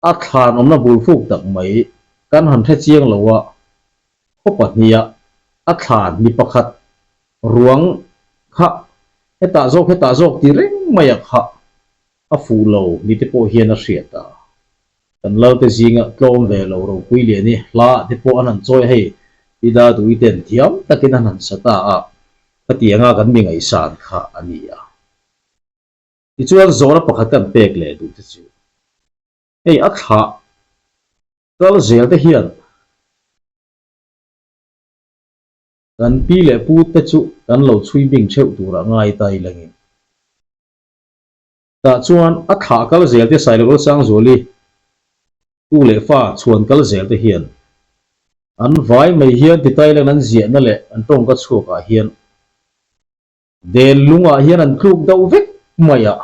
A: a thlan awmna bulfuk tak mai kan han hre chiang lo a, khaw pahniha a thlan mi pakhat ruang kha hetah zawk hetah zawk ti reng maia kha A fuh lo ni te pawh hian a hriat a. Kan lal te zinga tlawm ve lo ropui lian i hla te pawh an han chawi a hei i da duh i ten thiam takin an han sa ta a, khatianga kan mi ngaihsan kha a ni a. Tichuan zawhna pakhat kan pek leh duh te chu hei a thlah kal zel te hian kan pi leh pu te chu kan lo chhui bing theuh turah ngai ta ilangin Tah chuan a thlah kal zel te Sailova Sangzuali tu leh fa chhuan kal zel te hian an vai mai hian ti Thailand an ziahna leh an tawngka chhuak ah hian del lung ah hian an tluk deuh vek mai a,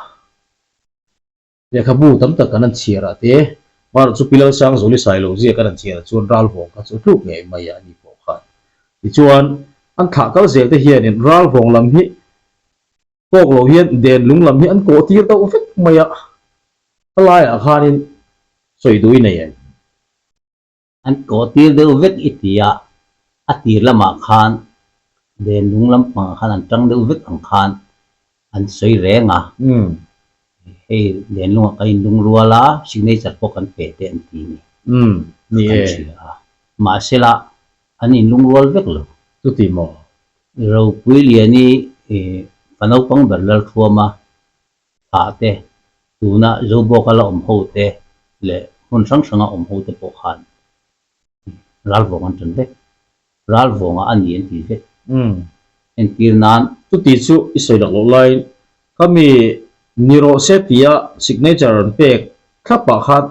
A: lehkhabu tam tak kan an chhiar ah te marawh chu Pi Lalsangzuali Sailo ziak an an chhiar ah chuan ralvawng kha chu a tluk ngei mai a ni pawh khan tichuan an thlah kal zel te hianin ralvawng lam hi Kawk lo hian den lung lam hi an kawh tir deuh vek mai a, a laiah khanin sawi duh i nei em?
B: An kawh tir deuh vek i ti a, a tir lamah khan den lung lampangah khan an tang deuh vek ang khan an sawi reng a, hei den lungah kan inlung rual a, signature pawh kan pe te an ti ni
A: Ni
B: kan
A: e.
B: hria a, mahsela an inlung rual vek lo.
A: Chuti maw?
B: Ropui Liani fa naupang ber Lalthuama thlah te, tuna Zobawka la awm ho te leh hmun hrang hranga awm ho te pawh khan ralvawng an ṭan vek. Ralvawngah a ni an ti vek. Entir nan.
A: Chuti chu i sawi lak loh laiin khami ni rawh se tia signature an pek thlapah khan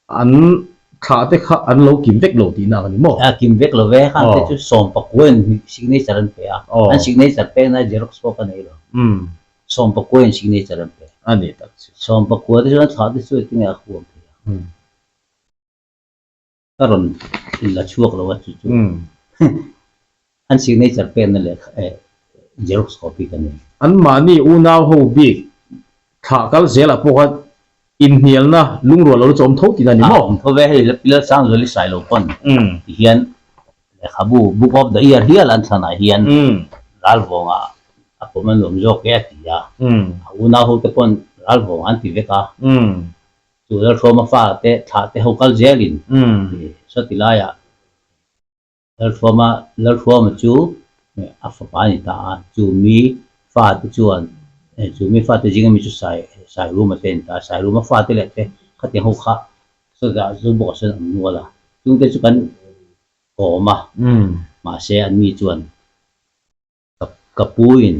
A: An thlah te kha an lo kim vek lo tihna a ni maw?
B: A kim vek lo ve, khang te chu sawmpakuain signature an pe a, an signature pekna xerox pawh ka nei lo, sawmpakuain signature an pe.
A: A ni tak chu.
B: 19 te chuan thlah te chu engtin nge a huam thei a? Ka rawn la chhuak lo a chu chu. An signature penna leh xerox copy ka nei.
A: An mahni unau ho bik thlah kal zelah pawh khan inhnialna lungrual lo la chu awm tho tihna a ni maw?
B: Awm tho ve, hei Lalsangzuali Sailo pawn ti hian lehkhabu Book of the Year hial an thlanah hian Ralvawngah a pawm a nuam zawk e a ti a, a unau ho te pawn Ralvawngah an ti vek a, chu Lalhruama fa te thlah te ho kal zelin sawti laiah Lalhruama Lalhruama chu a fapa a ni ta a, chu mi fate chuan chu mi fate zinga mi chu Sai Sairuma te a ni ta a, Sairuma fate leh te khatiang ho kha sawtah zu bawkah sawn an nual a, chungte chu kan kawm a, mahse an mi chuan ka ka puin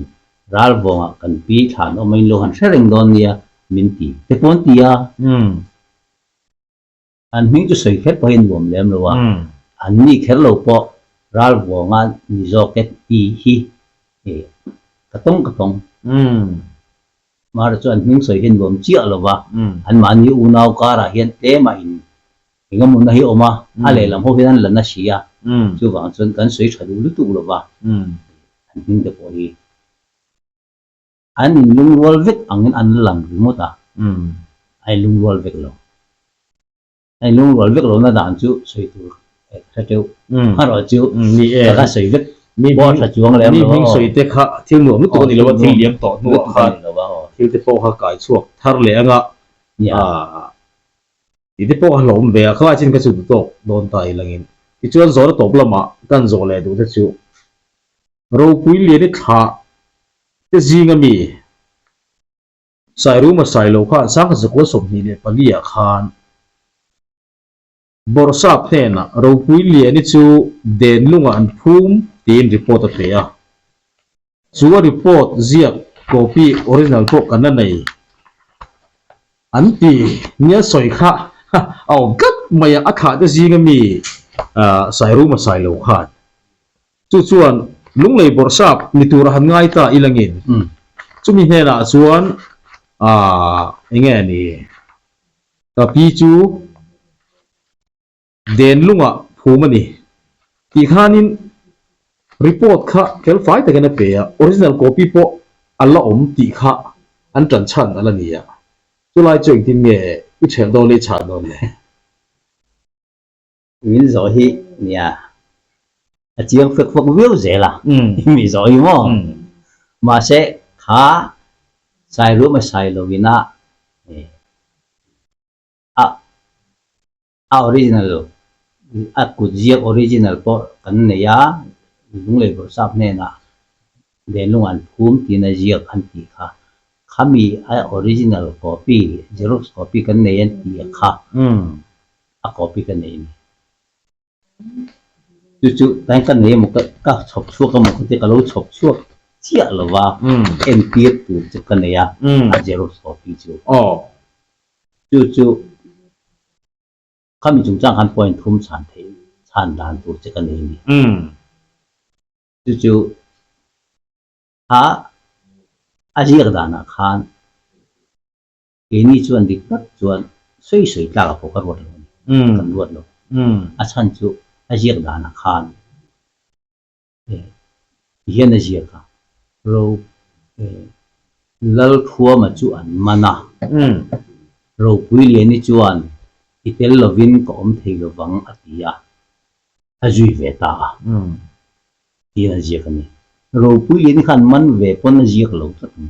B: ralvawngah kan pi thlan awm a in lo han hre reng dawn nia min ti te pawh an ti a. An hming chu sawi kher pawhin nuam lem lo a, an ni kher lo pawh ralvuanga ni zawk e ti hi ka tawng ka tawng. Mara chu an hming sawi hi nuam chiah lo va, anmahni unau karah hian tlema in engemawna hi awm a, a lehlam ho hian an la na si a, chuvang chuan kan sawi tha duh lutuk lo va, an hming te pawh hi. An inlungrual vek angin an la lang ringawt a, a inlungrual vek lo. A inlungrual vek lohna dan chu sawi tur hre teuh. Erawh chu ka kha sawi vek pawh a tha chuang lem lo a aw.
A: Mi hming sawi te kha thil nuam lutuk a ni lo a, thil liam tawh hnuah khan thil te pawh kha kai chhuak thar leh anga tih te pawh kha hlawm ve a, khalai chin kha chu duhtawk dawn ta ilangin. Tichuan zawhna tawp lamah kan zawh leh duh te chu Ropui Liani thlah te zinga mi Sairuma Sailo khan Sangha Zakua 24 ah khan Bawrhsap hnenah Ropui Liani chu Denlungah an phum tiin report a pe a. Chu a report ziak copy original pawh kan la nei an ti nia sawi kha a awm tlat mai a, a thlah te zinga mi Sairuma Sailo khan Chu chuan Lunglei Bawrhsap ni tura han ngai ta ilangin chumi hnenah chuan aah eng nge ni ka pi chu Denlungah phum a ni tih khanin report kha felfai takin a pe a, original copy pawh a la awm tih kha an tan chhan a la ni a, chulai chu engtin nge i ṭhelh dawn leh i chhan dawn le?
B: Min zawh hi nia a chiang fek fawk viau zel a, mi zawh hi maw? Mahse kha Sairum a sai lovin a a a original a kut ziak original pawh kan nei a, Lunglei Bawrhsap hnenah Denlung an phum tiin a ziak an tih kha. Khami a original copy, xerox copy kan nei an tih kha. A copy ka nei a ni. Chu chu tain ka nei emaw ka chhawp chhuak emaw ka tia ka lo chhawp chhuak chiah lo va, entir tur chu ka nei a, a xerox copy chu. Chu chu khami chungchang khan point thum chhan theih chhan dan tur che ka nei a ni. Chu chu kha a ziak danah khan Keini chuan dik tak chuan sawi sawi tlak a pawh ka ruat lo a ni, kan ruat lo. A chhan chu a ziak danah khan ti hian a ziak a, Ro Lalthuama chu an man a, Ropuiliani chuan i tel lovin ka awm thei lovang a ti a, a zui ve ta a tiin a ziak a ni. Ropuiliani khan man ve pawn a ziak lo tlat a ni.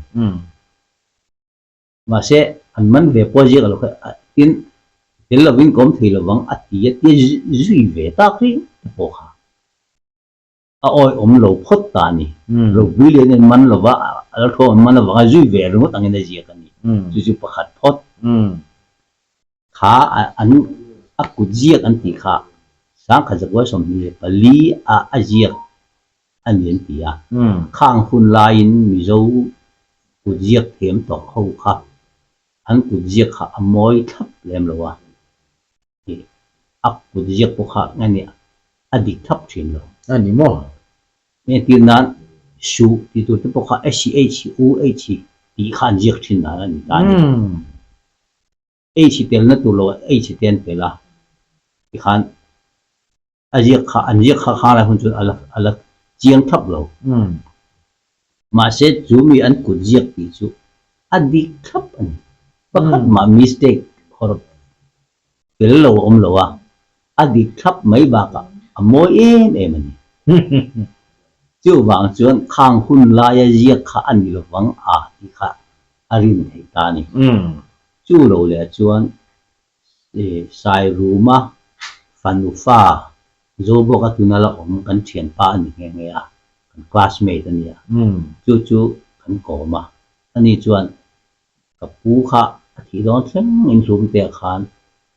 B: Mahse, an man ve pawh ziak lo kha tin tel lovin ka awm thei lovang a ti a tia zui ve tak reng te pawh kha a awi awm lo phawt ta a ni. Ropui lian in man lova a lo thu an man avanga zui ve ringawt angin a ziak a ni. Chu chu pakhat phawt kha an a kut ziak an tih kha Sangkhat Zakuai 24 a a ziak a ni an ti a. Khang hun laiin Mizo kut ziak thiam tawh ho kha an kut ziak kha a mawi thlap lem lo a, ih a kut ziak pawh kha nge ni a dik thlap thin lo.
A: A ni maw?
B: Entir nan Suh tih tur te pawh kha SCH, UH. tih kha an ziak thin dan a ni ta a ni. H telna tur lo ah H te an tel a tikhan a ziak kha an ziak kha kha lai hun chuan a la a la chiang thlap lo. Mahse chu mi an kut ziak tih chu a dik thlap a ni. Pakhat mah mistake hawrh tel lo a awm lo a, a dik thlap mai bakah a mawi em em a ni. Chuvang chuan khang hun laia ziak kha a ni lovang a tih kha a rin theih ta a ni. Chu lo leh chuan Sairuma fanu fa Zobawka tuna la awm kan thianpa a ni nghe nghe a, kan classmate a ni a, chu chu kan kawm a, ani chuan ka pu kha a thih dawn thleng in hlum te ah khan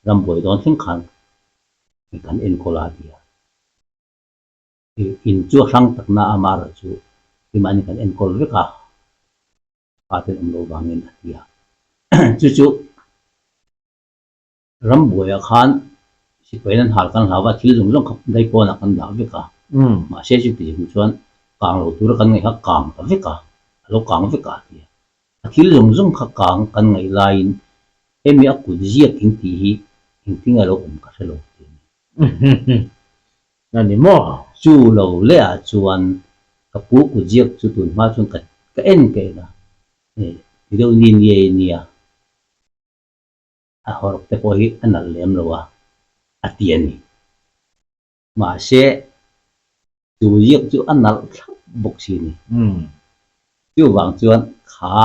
B: rambuai dawn thleng khan kan enkawl a ti a. In chu a hrang takna a amaherawh chu keimahni kan enkawl vek a, pa ten awm loh vangin a ti a. Chu chu rambuaiah khan sipai an hal kan hlau a, thil zawng zawng kha daipawnah kan dah vek a. Mahse chuti chung chuan kang lo tura kan ngaih kha kang ta vek a, a lo kang vek a a ti a. A thil zawng zawng kha kang kan ngaih laiin hemi a kut ziak in tih hi engtin a lo awm ka hre lo ti a ni.
A: A ni maw?
B: Chu lo leh ah chuan ka pu kut ziak chu tun hma chuan ka ka en ka en a, ti deuh ni niai nia. A hawrh te pawh hi a nalh lem lo a, a ti a ni. Mahse, chu ziak chu a nalh thlap bawk si a ni. Chuvang chuan kha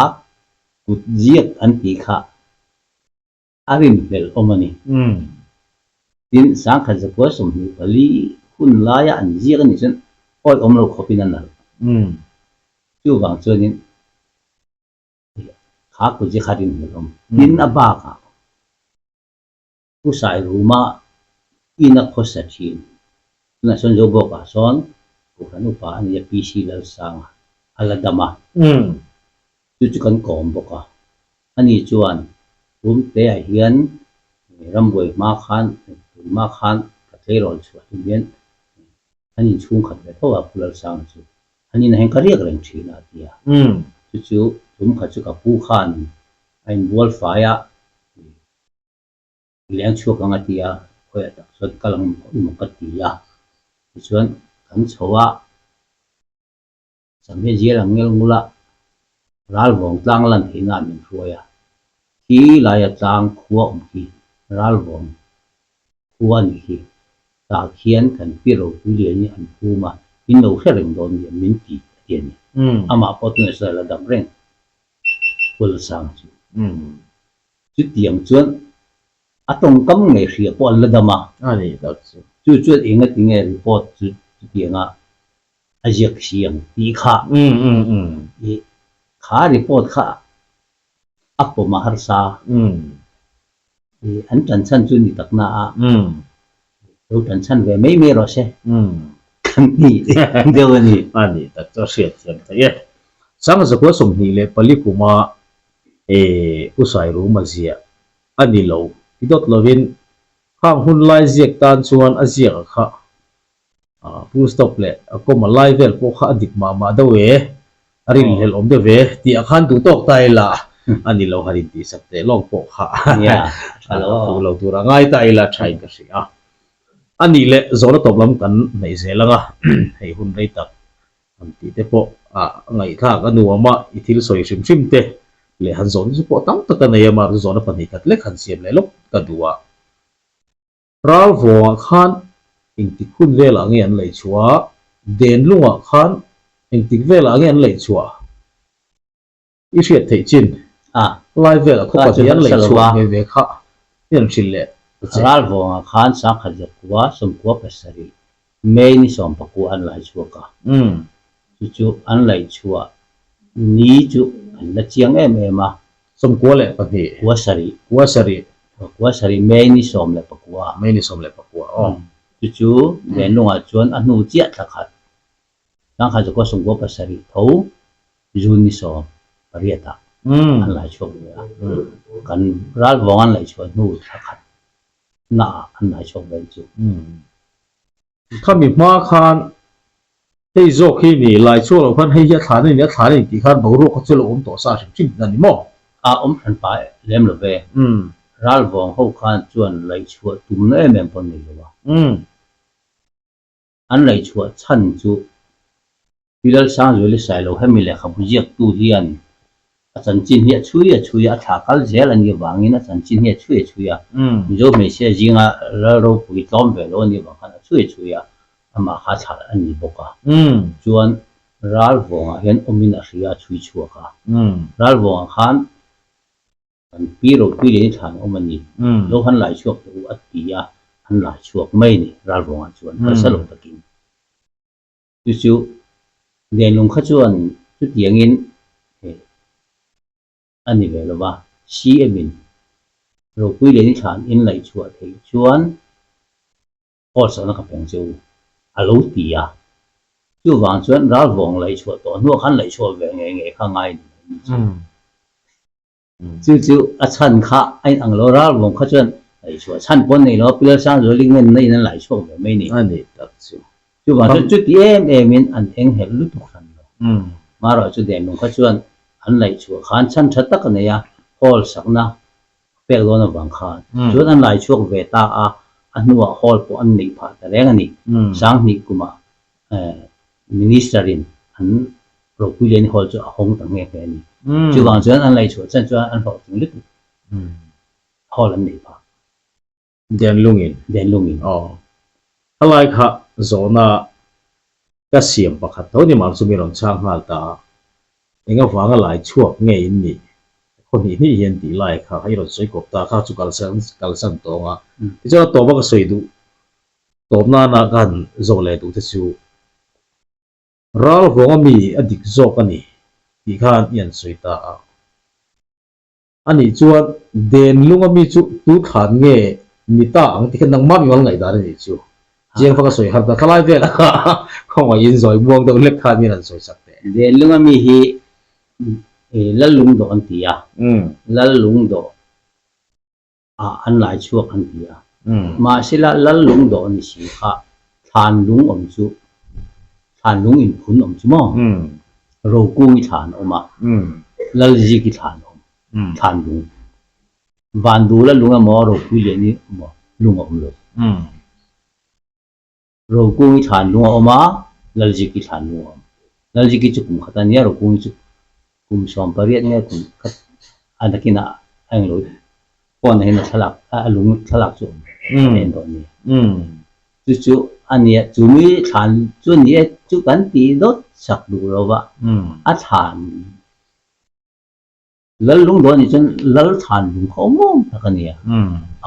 B: kut ziak an tih kha a rinhlelh awm a ni. Tin, sangkhat zakua 24 hun laia an ziak a nih chuan awi awm lo khawpin a nalh. Chuvang chuanin kha kut ziak kha a rinhlelh awm. Tin, a bakah Pu Sairuma ina khawsa thin. Tunah sawn Zobawkah sawn Kohhran upa a nia PC Lalsanga a la dam a. Chu chu kan kawm bawk a. Ani chuan Pumteah hian rambuai hma khan tun hma khan ka tleirawl chhuah tum hian an inchhungkhat ve tho a Pu Lalsanga chu. An inah hian ka riak reng thin a a ti a. Chu chu tumkhat chu ka pu khan a inbual fai a. Leng chhuak ang a ti a, khawiah tak chuan kal ang emaw ka ti a. Tichuan kan chho a, Samhia zial ang ngel ngul a, Ralvawng tlang lan theihna ah min hruai a. Khi laia tlang khua awm khi Ralvawng khua a nih khi. Tah khian kan pi ropui lian hi an phum a, in lo hre reng dawn nia min ti a ti a ni. Amah pawh tunah chuan a la dam reng. Pawlsang chu. Chutiang chuan a tawngkam ngei hria pawh an la dam a.
A: A ni tak chu.
B: Chu chuan enga ti nge report chu chutianga a ziak si ang tih kha i kha report kha a pawm a harsa. I an tan chhan chu ni takna a. Lo tan chhan ve mai mai rawh se. Kan ti deuh a ni.
A: A ni tak chu a hriat thiam theih e. Sangzakua 24 kuma U Sairuma ziah a ni lo ti dawt lovin khang hun lai ziak tan chuan a ziak a kha full stop leh a comma lai vel pawh kha a dik mah mah deuh e, a rinhlelh awm deuh ve tih ah khan duh tawk ta ila a ni lo han intihsak teh lawk pawh kha a fuh lo tur a ngai ta ila tha in ka hria. A nih leh zawhna tawp lam kan hnaih zel ang a, hei hun rei tak Han tih te pawh a ngaihthlak a nuam a, i thil sawi hrim hrim te leh han zawhna chu pawh tam tak a nei a, mahse zawhna pahnih khat lek han siam leh lawk ka duh a. Ral vawngah khan engtik hun velah nge an laih chhuah a, Denlungah khan engtik velah nge an laih chhuah? I hriat theih chin
B: a,
A: lai velah khaw pahnih an laih chhuah ve ve kha i rawn hrilh leh ta che.
B: Ral vawngah khan sangkhat zakua 97 May ni sawmpakua an lai chhuak a, chu chu an laih chhuah ni chu an la chiang em em a.
A: 92.
B: Kua sarih.
A: Kua sarih.
B: Kua sarih May ni 19.
A: May ni 19 aw.
B: Chu chu Venlungah chuan a hnu chiah thla khat Sangkhat zakua 97 tho June ni 18 ah an lai chhuak ve a, kan ralvawng an laih chhuah hnu thla khat na ah an lai chhuak ve chu.
A: Khami hma khan. Hei zawk hi ni, lai chhuak loh khan hei hi a thlan a ni, a thlan a ni tih khan boruak kha chu a lo awm tawh sa hrim hrim a ni maw?
B: A awm hran pah lem lo ve. Ralvawng ho khan chuan laihchhuah tumna em em pawh an nei lo a. An laihchhuah chhan chu Pi Lalsangzuali Sailo hemi lehkhabu ziaktu hian a chanchin hi a chhui a chhui a, a thlah kal zel a nih avangin a chanchin hi a chhui a chhui a. Mizo hmeichhia zinga lal ropui tlawm ve lo a nih avang khan a chhui a chhui a, amah kha thlah a ni bawk a. Chuan Ralvawngah hian awmin a hria a chhui chhuak a. Ralvawngah khan kan pi ropui leh ni thlan awm a ni. Lo han lai chhuak teh u a ti a, an lai chhuak mai a ni Ralvawngah chuan harsa lo takin. Chu chu Lianlung kha chuan chutiangin a ni ve lo va, CM in ropui leh ni thlan in laih chhuah theih chuan Aw sawhna ka peng che u a lo ti a. Chuvang chuan ralvawng laih chhuah tawh hnuah khan laih chhuah ve ngei ngei kha ngai ni mai ni chu. Chu chu a chhan kha a inang lo, ralvawng kha chuan laih chhuah chhan pawh an nei lo a, Pilar Sangzuali ngenna in an laih chhuak ve mai ni.
A: A ni tak chu.
B: Chuvang chuan chuti em em in an enghelh lutuk hran lo. Marawh chu Denlung kha chuan an laih chhuah khan chhan tha tak a nei a, hall sakna pek dawn avang khan chuan an lai chhuak ve ta a, a hnuah hall pawh an neih phah ta reng a ni. Sanghnih kumah Minister in an ropui leh hall chu a hawng ta nghe nghe a ni. Chuvang chuan an lai chhuah chan chuan an hlawhtling lutuk hall an neih phah.
A: Denlungin.
B: Denlungin.
A: Aw. A lai kha zawhna ka siam pakhat tho ni mah chu mi rawn chhang nghal ta a. Eng avanga lai chhuak nge in nih? Khaw hnih hnih hian tih lai kha i rawn sawi kawp ta kha chu kalsan kalsan tawng a. Tichuan a tawpa ka sawi duh tawp nana ka han zawh leh duh te chu ral vawng ami a dik zawk a ni tih khan i han sawi ta a. A nih chuan Denlung ami chu tu thlan nge ni ta ang ti kha nangmah mimal ngaihdan a nih chu. Chiang faka sawi har ta thalai vel a khawngaihin zawi muang deuh hlek khan hian an sawi sak teh.
B: Denlung ami hi Lallungdawh an ti a, Lallungdawh ah an lai chhuak an ti a. Mahsela Lallungdawh ni si kha thlanlung awm chu Thlanlung inphun awm chu maw? Rokungi thlan a awm a, Lalziki thlan a awm, thlanlung. Vandula lung emaw Ropui Liani emaw lung a awm lo. Rokungi thlanlung a awm a, Lalziki thlanlung a awm. Lalziki chu kum khat a nia, Rokungi chu kum 18 nge kum khat a nakinah a englo phone ah hian a thlalak a lung thlalak chu a awm a en dawn nia. Chu chu a nia, chu mi thlan chu a ni e, chu kan tih dawt sak duh lo va, a thlan lal lung dawn nih chuan lal thlan lung kha awm awm tak a nia,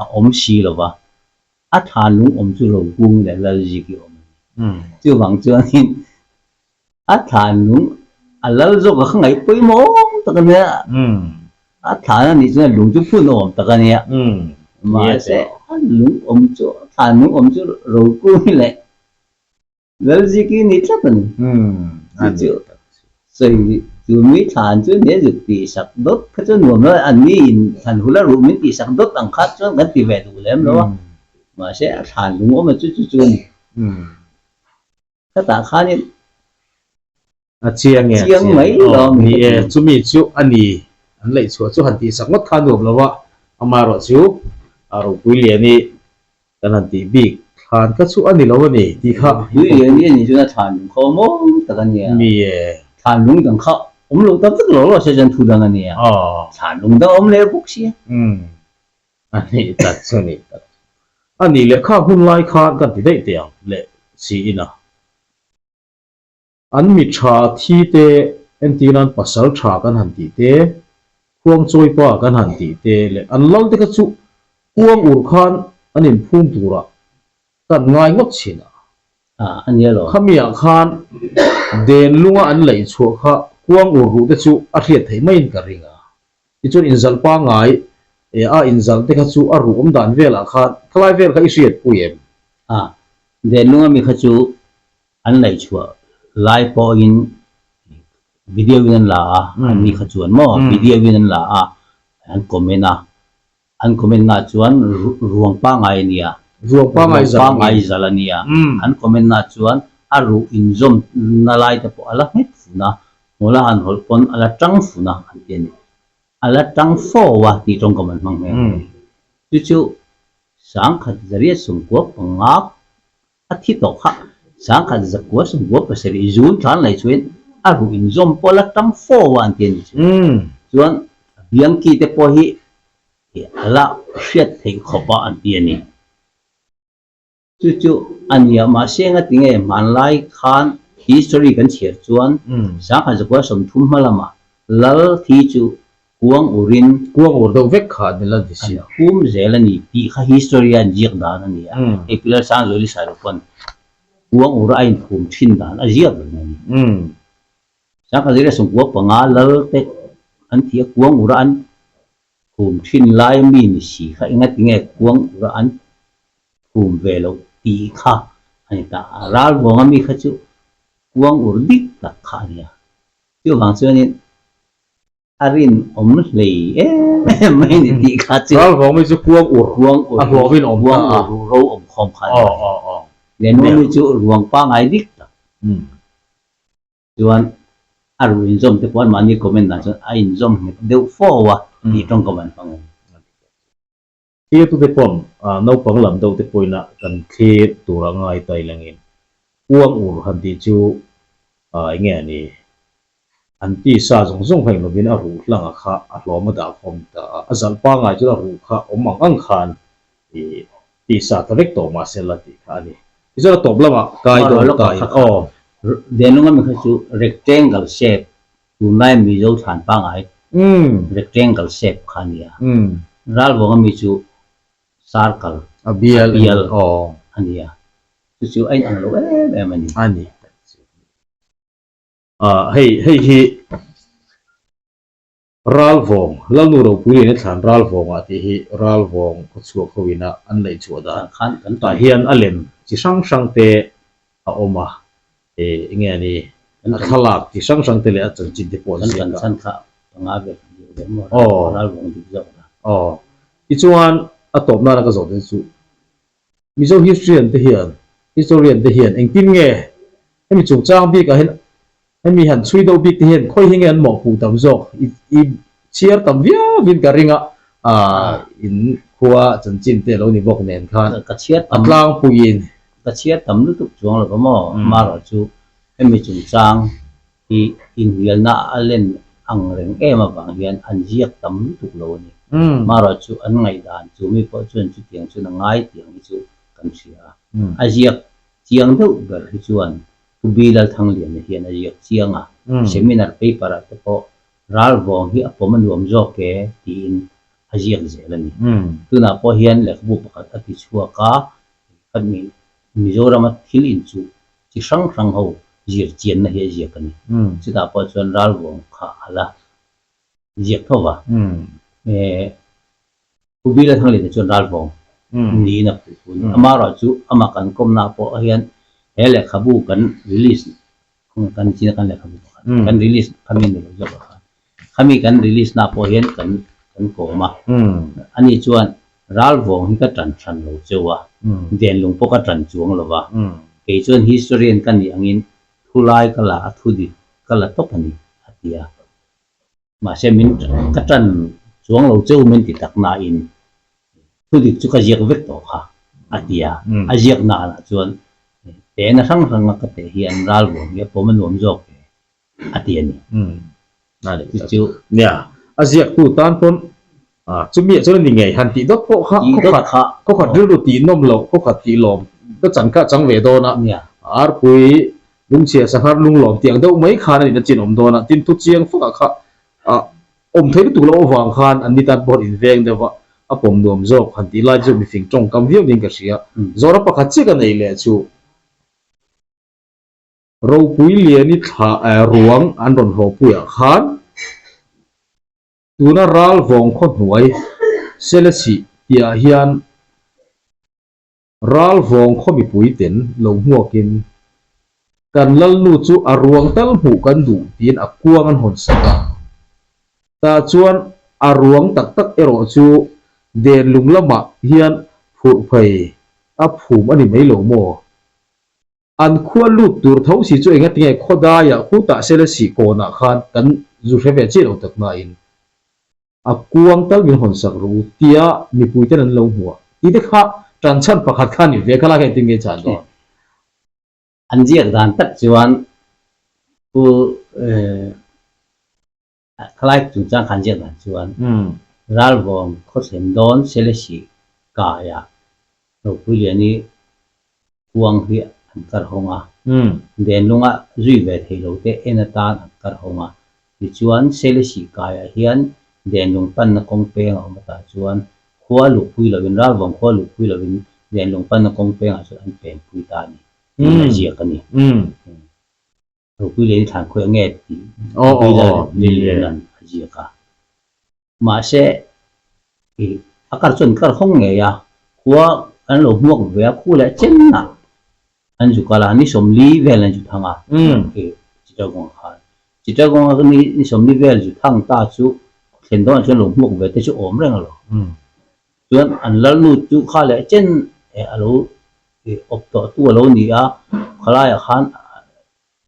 B: a awm si lo va, a thlan lung awm chu Rokung leh Lalziki awm a ni. Chuvang chuanin A thlan lung a lal zawk a kha ngaih pawimawh awm tak a nia. A thlan a nih chuan lung chu phun awm tak a nia. Mahse a lung awm chu a thlan lung awm chu Rokungi leh Lalziki ni tlat a ni. Chu chu sawi chu mi thlan chu nia zuk tih sak dawt kha chu nuam lo a ni in thlan hula ruh min tih sak dawt ang kha chuan kan ti ve duh lem lo a. Mahse a thlan lung awm a chu chu chu a ni. Hetah khanin
A: A chiang e, a
B: chiang mai lo
A: ni e, chumi chu a ni an laih chhuah chu han tihsak ngawt kha nuam lo a, amaherawh chu a ropui lian i kan han tih bik thlan kha chu a ni lo a ni tih kha.
B: Ropui lian i a nih chuan a thlan lung kha awm awm tak a nia.
A: Ni e.
B: Thlan lung dang kha awm lo tak vek lo lo se chuan thu dang a nia. Thlan lung dang a awm leh bawk sia.
A: A nih tak chu a nih tak chu. A nih leh kha hun lai khan kan ti daih teh ang leh si ina. An mi tha thi te entir nan pasal tha kan han tih te, khuangchawi pa kan han tih te leh an lal te kha chu kuang ur khan an inphum turah kan ngai ngawt thin a.
B: A nia lo.
A: Khamiah khan den lunga an laih chhuah kha kuang ur ruh te chu a hriat theih maiin ka ring a. Tichuan inzalh pangngai eh a inzalh te kha chu a ruh awm dan velah khan khalai vel kha i hriat pui em?
B: A, den lunga mi kha chu an laih chhuah lai pawhin video in an la a, an ni kha chuan maw video in an la a, an comment a, An comment na chuan ruang pangngai a nia.
A: Ruang pangngai zal
B: a nia. An comment na chuan A ruh inzawm na lai te pawh a la nghet fun a, hmawla han hawlh pawn a la tang fun a an ti a ni. A la tang fo a tih tawngkam an hmang hmel a ni. Chu chu 1965 a thi tawh kha 1997 June thlan lei chuan a ruh inzawm pawh a la tang fo a an ti a ni chu. Chuan a biangki te pawh hi a la hriat theih khawp a an ti a ni. Chu chu a nia, mahse engati nge hmanlai khan history kan chhiar chuan 1930 hma lamah Lal thi chu kuang urin
A: Kuang ur deuh vek kha an la ti si.
B: An hum zel a ni tih kha history a an ziak dan a ni a, hei Pi Lalsangzuali Sailo pawn kuang ura a inphum thin dan a ziak reng a ni. 1925 Lal te an thi a kuang ura an Phum thin lai mi ni si kha engati nge kuang ura an phum ve loh tih kha a ni ta. Ral vawng ami kha chu kuang ur dik tak kha a nia. Chuvang chuanin a rinawm hlei em em mai a ni tih kha chu.
A: Ral vawng mi chu kuang ur a hlawmin awm ta a.
B: Kuang ur ro awm khawm kha a ni. Lenua mi chu ruang pangai dik tak. Chuan a ruh inzawm te pawh anmahni comment dan chuan a inzawm nghet deuh fo a tih tawngkam an hmang a ni.
A: Thirtute pawn naupang lam deuh te pawhin a kan thlir tur a ngai ta ilangin uang ur han tih chu eng nge a ni? An tisa zawng zawng kha englovin a ruh hlanga kha a hlawm a dah khawm ta a, a zalh pangai chuan a ruh kha awm ang ang khan ih tisa ta vek tawh mahse la tih kha a ni. Tichuan a tawp lamah kai dawn ta in aw.
B: Denlunga mi kha chu rectangle shape tunlai Mizo thlan pangai rectangle shape kha a ni a. Ralvuanga mi chu circle
A: a bial
B: a ni a. Chu chu a inang lo em em a ni.
A: A ni. Hei hei hi. Ralvawng, Lalnu ropui lian i thlan Ralvawngah tih hi Ralvawng khawchhuak ho ina an laih chhuah dan tah hian a lem chi hrang hrang te a awm a, eng nge a ni, a thlalak chi hrang hrang te leh a chanchin te pawh an ziak
B: a.
A: Aw, tichuan a tawp nana ka zawh te chu Mizo historian te hian, historian te hian engtin nge hemi chungchang bikah hian hemi han chhui deuh bik te hian khawi hi nge an mawhpuh tam zawk i i chhiar tam viau in ka ring a, ah in khua chanchin te lo ni bawk nen khan
B: Ka chhiar
A: a tlangpuiin.
B: Ka chhiar tam lutuk chuang lo va maw? Amaherawh chu hemi chungchang hi inhnialna a len ang reng em avang hian an ziak tam lutuk lo a ni. Marawh chu an ngaihdan chu mi pawh chuan chutiang chuan a ngai tih ang hi chu kan hria a. A ziak chiang deuh ber hi chuan Pu Bi Lalthangliana hian a ziak chiang a, seminar paper ah te pawh ralvawng hi a pawm a nuam zawk e tiin a ziak zel a ni. Tunah pawh hian lehkhabu pakhat a ti chhuak a, Mizorama thil inchuh chi hrang hrang ho zir chianna hi a ziak a ni. Chutah pawh chuan ralvuang kha a la ziak tho va. Pu Bila Thanglina chuan ralvuang niin a puh thu a ni. Amaherawh chu amah kan kawmna pawh hian he lehkhabu kan release kan china kan lehkhabu pakhat kan release khami ni lo zawk ah khan khami kan release na pawh hian kan kan kawm a. Ani chuan Ralvawng hi ka ṭan hran lo cheu a, Denlung pawh ka ṭan chuang lo va, kei chuan historian ka nih angin thu lai ka la a, thu dik ka la tawp a ni, a ti a. Mahse min ka ṭan chuang lo cheu min ti tak nain thu dik chu ka ziak vek tawh kha, a ti a. A ziak nahnah chuan tehna hrang hranga ka teh hian Ralvawng hi a pawm a nuam zawk e. a ti a ni.
A: Chu chu. Nia, a ziaktu tan pawn chumi ah chuan a ni ngei han tih dawt pawh kha khawkhat khawkhat rilru tih nawm loh khawkhat tih lawm ka chan kha a chang ve dawn a, arpui lungchhia sanghar lunglawm tih ang deuh mai khan a nihna chin awm dawn a, tin thu chiang fak ah kha awm thei lutuk loh avang khan an ni tan pawh an inveng deuh a, a pawm nuam zawk han tih lai chu mifing tawngkam viau niin ka hria. Zawhna pakhat chiah ka nei leh chu. Ropui Liani thla ruang an rawn hlawhpuiah khan tuna ral vawng khaw hnuai Selesih tihah hian ral vawng khaw mipui ten lo hmuakin kan lalnu chu a ruang tal hmuh kan duh tiin a kuang an hawn sak a. Tah chuan a ruang tak tak erawh chu Denlung lamah hian phurh phei a phum a ni mai lo maw? An khua lut tur tho si chu engatinge khawdaiah khutah Selesih kawnah khan kan zu hre ve chiah lo tak nain a kuang tal min hawn sak rawh u tia mipui ten an lo hmu a tih te kha tan chhan pakhat kha a ni ve kha lai kha engtin nge chan dawn?
B: An ziak dan tak chuan Pu Khalai chungchang khan ziak dan chuan Ralvawng khawthlen dawn Selesih kaiah Ropuiliani kuang hi an kar hawng a, Denlunga zui ve thei lo te en atan an kar hawng a. Tichuan Selesih kaiah hian Denlung panna kawng peng a awm atah chuan khua luhpui lovin Ralvawng khua luhpui lovin Denlung panna kawng pengah chuan an penpui ta a ni tiin a ziak a ni. Ropui leh ni thlan khawi ange tih Bill-a'n a ziak a. Mahse, ih, a kar chuan kar hawng ngei a, khua an lo hmuak ve a, khu leh chenah an zu kal a, ni 40 vel an zu thang a, ih, Chittagong khan. Chittagong a ni 40 vel zu thang ta chu thlen dawnah chuan lo hmuak ve te chu awm reng a lo. Chuan an lalnu chu kha leh chen a lo awp tawh tu a lo ni a, khalaiah khan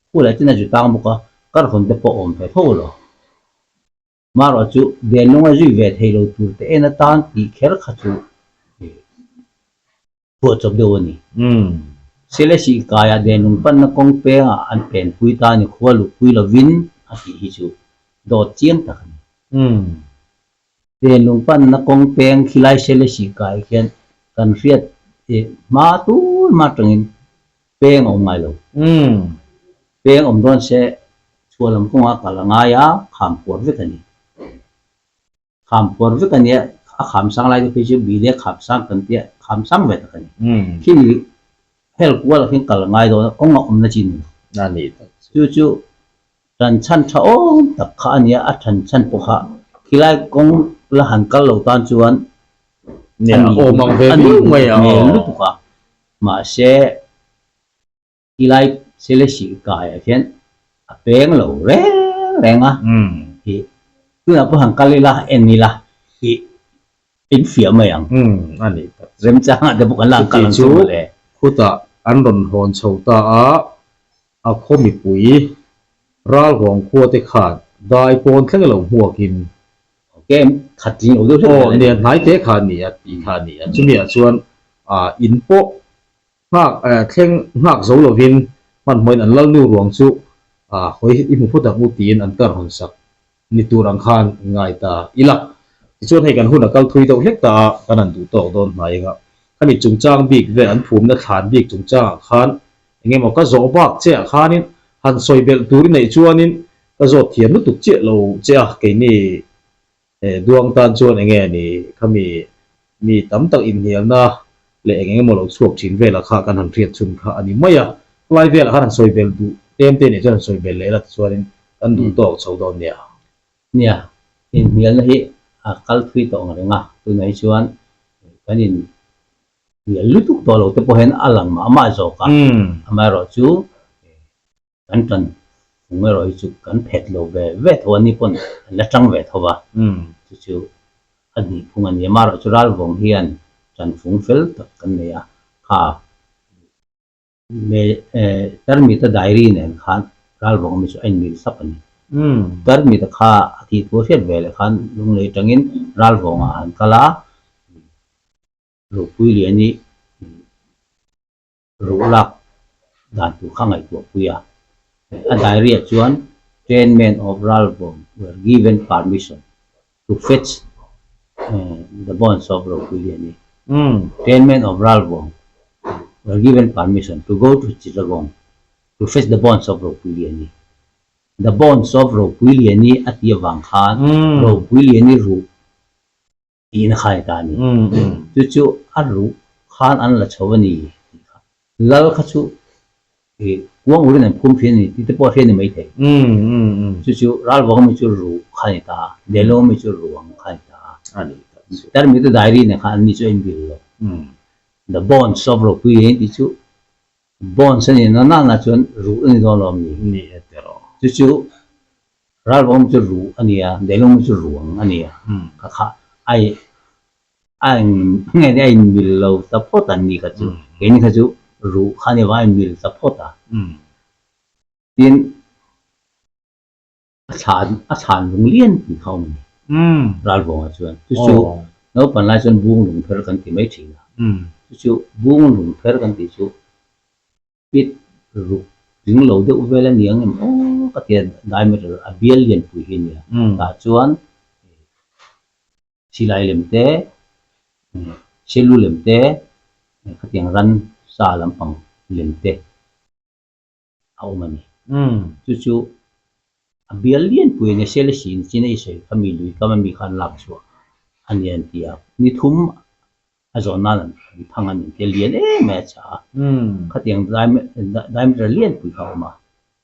B: khu leh chen a zu tang bawk a, kar hawn te pawh a awm ve tho lo. Marawh chu Denlunga zui ve thei lo tur te en atan tih kher kha chu phuahchawp deuh a ni. Selesih kaiah Denlung panna kawng pengah an penpui ta ni khua luhpui lovin a tih hi chu dawt chiang tak a ni. Denlung panna kawng peng khilai Selesih kai khian kan hriat hma tur hma tangin peng a awm ngai lo. Peng awm dawn se chhuah lam kawngah kal a ngai a, kham puar vek a ni. Kham puar vek a nia, a kham sang lai te phei chu bile kham sang kan tia, kham sang ve tak a ni. Khimi hel kual ah khian kal a ngai dawn a, kawng a awm na chi ni lo.
A: A ni tak
B: chu. Chu chu tan chhan tha awm tak kha a nia, a than chhan pawh kha khilai kawng la han kal lo tan chuan
A: a ni awm ang ve viau mai a
B: hmel lutuk a, mahse Tilai Selesih kaiah hian a peng lo reng reng a, ih tunah pawh han kal ila en ila ih in fiah mai ang.
A: A nih tak
B: chu. Remchangah te pawh kan la kal ang chu mawle.
A: Khutah an rawn hawn chho ta a, a khaw mipui Ralhawng khua te khan dai pawn thleng lo hmuakin.
B: Ok, khat tling lo deuh hlek
A: mai. Aw, nia hnai te kha a ni a tih kha a ni a, chumiah chuan in pawh Nghak thleng nghak zo lovin hmanhmawhin an lalnu ruang chu hawi i hmu phut ang u tiin an kar hawn sak ni tur ang khan ngai ta ila. Tichuan hei kan hun a kal thui deuh hlek ta a, kan han duh tawk dawn hnai anga khami chungchang bik vel an phumna thlan bik chungchangah khan eng emaw ka zawh bak che ah khanin han sawi belh tur i neih chuanin ka zawt thiam lutuk chiah lo che a keini Duang tan chuan enge ni khami mi tam tak inhnialna leh eng engemaw lo chhuak thin velah kha kan han hriat chhun kha a ni mai a. Khawlai velah khan han sawi bel duh tlem te nih chuan han sawi bel leh la tichuanin kan duh tawk chho dawn nia.
B: Nia, inhnialna hi a kal thui tawh ang reng a, tunah hi chuan kan inhnial lutuk tawh lo te pawh hian a lang mah mah zawk a, amaherawhchu Kan tan fung erawh hi chu kan phet lo ve ve tho a ni pawn an la tang ve tho va, chu chu a hnih phung a ni a. Amaherawh chu Ralvawng hian tan fung fel tak kan nei a, kha Tarmita diary nen khan Ralvawng ami chu a inmil sap a ni. Tarmita kha a thih thu a hriat ve leh khan Lunglei atangin Ralvawngah a han kal a, Ropuiliani Ruh lak dan tur kha ngaihtuah pui a. A diary ah chuan Ten men of Ralvawng were given permission to fetch the bones of Ropuiliani. Ten men of Ralvawng were given permission to go to Chittagong to fetch the bones of Ropuiliani. The bones of Ropuiliani a tih avang khan Ropuiliani ruh Tihna kha ni ta a ni. Chu chu a ruh khan an la chho a ni tih kha. Lal kha chu ih kuang urin an phum thin a ni tih te pawh a hriat ni maithei. Chu chu Ralvawng ami chu ruh kha ni ta a, Delawng ami chu ruang kha ni ta a. Tarmita diary nen khan an ni chu a inbil lo. The bones of Ropui in tih chu bones a ni na na chuan ruh a ni dawn lo a mi. Chu chu Ralvawm chu ruh a nia, Delawm chu ruang a nia. Ka kha ai a eng nge a inmil lo ta phawt an ni kha chu. Keini kha chu Ruh kha ni vai mil ta phawt a. Tin, a chhan a chhan lung lian tih kha awm a ni. Ralvawngah chuan chu chu naupang lai chuan bung lung pher kan ti mai thin a. Chu chu bung lung pher kan tih chu pit ruk tling lo deuh vel a ni ang em aw ka ti a, diameter a bial lianpui hi a ni a. Tah chuan Silai lem te, selu lem te, khatiang ran sa lampang lem te a awm a ni. Chu chu a bial lianpui a nia, sele sin chin a i sawi kha mi lui kam a mi khan lak chhuah a ni an ti a. Ni thum a zawn nan an thang a ni an ti a, lian em mai a chah a. Khatiang diameter lianpui kha a awm a,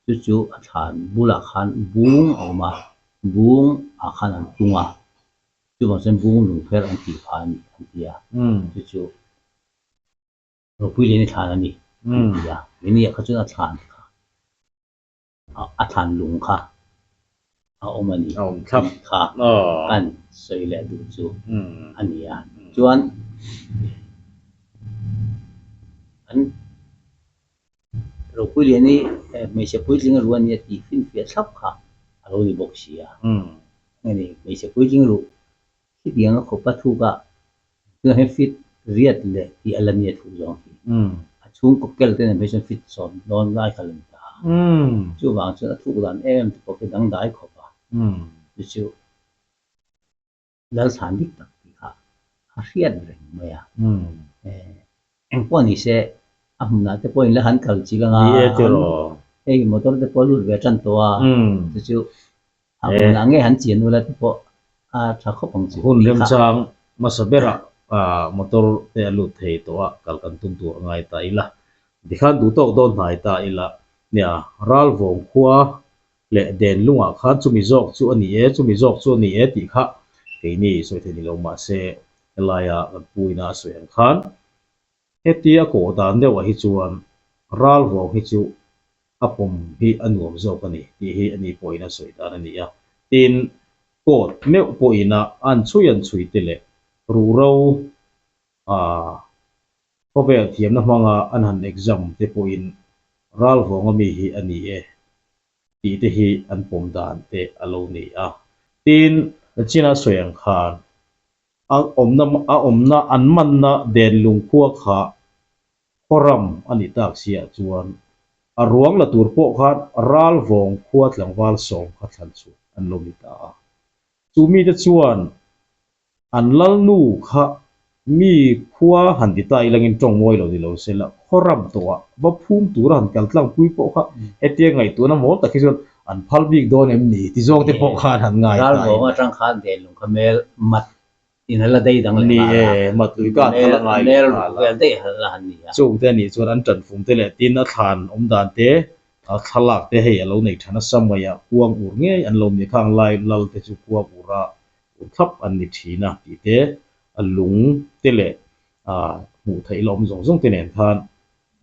B: chu chu a thlan bulah khan bung a awm a, bung ah khan an tung a, chuvang chuan bung lungpher an tih phah a ni an ti a, chu chu ropui lian i thlan a ni an ti a, keini ah kha chuan a thlan kha a thlan lung kha a awm a ni tih kha kan sawi leh duh chu a ni a, chuan an. Ropui lian hi hmeichhe puitling ru a nia tih finfiah thlap kha a lo ni bawk si a. Nge ni, hmeichhe puitling ruh khitiang a khawp a thuk a, tunah hian fit riat leh tih a la nia thuk zawng hi. A chhungkaw kel te nen phei chuan fit sawm dawn lai kha la ni ta a. Chuvang chuan a thuk dan em em te pawh khi dangdai khawp a. Chu chu Lalthlan dik tak tih kha a hriat reng mai a. Eng pawh ni se, a hmunah te pawhin la han kal chil anga, hei motor te pawh a lut ve tan tawh a, chu chu a hmunah nge han chian ula te pawh a tha khawp ang chu
A: Hun
B: tih kha.
A: remchang hmasa berah motor te a lut thei tawh a, kal kan tum tur a ngai ta ila. Tikhan duhtawk dawn hnai ta ila, nia Ralvawng khua leh den lungah khan chumi zawk chu a ni e, chumi zawk chu a ni e tih kha keini sawi theih ni lo mahse helaia kan pu ina a sawi ang khan hetia kawh dan deuhah hi chuan ral vawng hi chu a pawm hi a nuam zawk a ni tih hi ani pawhin a sawi dan a ni a. Tin, court meuh pawhina an chhui an chhui te leh ruhro ah Khawvel thiamna hmanga an han exam te pawhin ralvawnga mi hi a ni e tih te hi an pawm dan te a lo ni a. Tin, China sawi ang khan a awmna a awmna an manna den lungkhua kha khawram a nih tak siah chuan a ruang la tur pawh khan ralvawng khua tlangval sawm kha thlan chhuah an lo ni ta a. Chu mite chuan An lalnu kha mi khua han ti ta ilangin tawng mawi lo ni lo se la, khaw ram tawhah va phum tura han kal tlang pui pawh kha hetia ngaihtuahna mawl tak hi chuan an phal bik dawn em ni ti zawng te pawh khan han ngai ta
B: in. Ralvawng atang khan Denlung kha mel mat in a la dei dang leh
A: nghal a. Ni e, mat lui ka thal a ngai leh nghal a.
B: Mel vel daih a la han ni a.
A: Chung te anih chuan an tanfum te leh tin a thlan awm dan te, a thlalak te hei a lo nei tha nasa mai a, kuang ur ngei an lo ni khang lai lal te chu kuang ura Ur thlap an ni thin a tih te, a lung te leh hmuh theih la awm zawng zawng te nen khan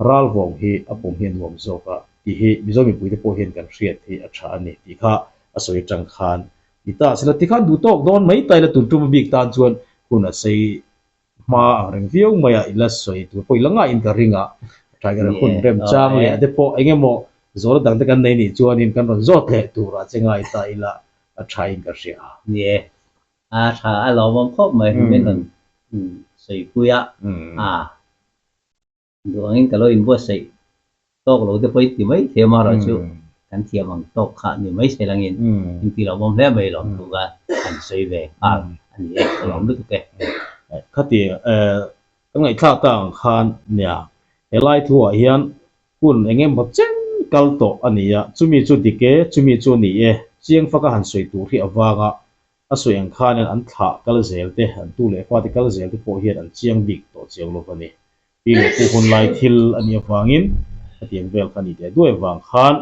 A: ralvawng hi a pawm hi a nuam zawk a tih hi Mizo mipui te pawh hian kan hriat hi a tha a ni tih kha a sawi atang khan ti ta a sela tikhan duh tawk dawn mai ta ila tun tum a bik tan chuan hun a sei hma ang reng viau mai a, i la sawi tur pawh i la ngaihin ka ring a, tha ka hun rem chang leh te pawh eng emaw zawhna dang te kan nei nih chuanin kan rawn zawt leh turah che ngai ta ila a thain ka hria.
B: Ni e, a tha a lawmawm khawp mai, min rawn sawipui a, a Duh angin ka lo inbuatsaih tawk lo te pawh i ti mai thei a, amaherawhchu kan thiam ang tawk kha ni mai se langin inti lo awm hle mai lawm thu kha kan sawi ve nghal a ni e, ka lawm lutuk e.
A: Khati ka ngaihthlak ta ang khan nia, helai thuah hian hun eng emaw chen kal tawh a ni a, chumi chu dik e, chumi chu a ni e, chiang faka han sawi tur hi a vang a, A sawi ang khanin an thlah kal zel te, an tu leh fate kal zel te pawh hian an chiang bik tawh chiang lo a ni. Pi leh pu hun lai thil a nih avangin hetiang vel kha a ni teh duai avang khan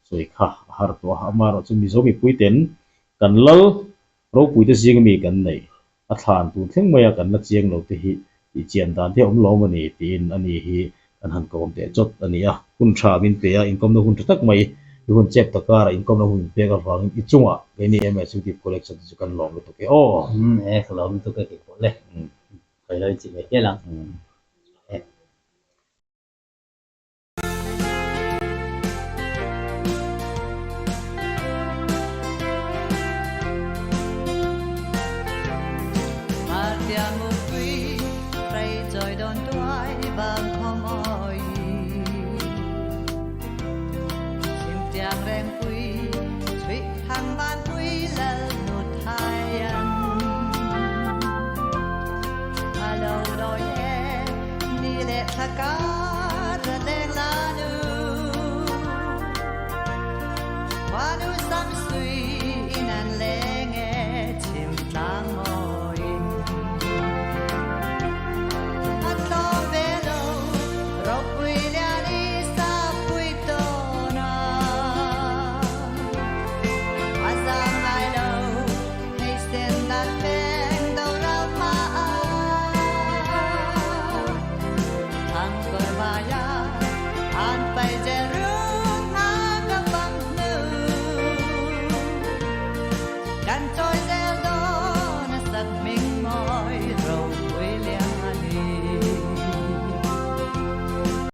A: sawi kha a har tawh a. Amaherawhchu Mizo mipui ten kan lal ropui te zing ami kan nei a thlan tun thleng maia kan la chiang lo te hi tih chian dan te a awm lawm a ni tiin a ni hi kan han kawm teh chawt a ni a. Hun tha min pe a, inkawmna hun tha tak mai i hun chep ta karah inkawmna hun min pek avangin i chungah keini MSU Deep Collection te chu kan lawm lutuk e aw.
B: Umm e, ka lawm lutuk e tih pawh le. Khawi lo i chi ve hial ang.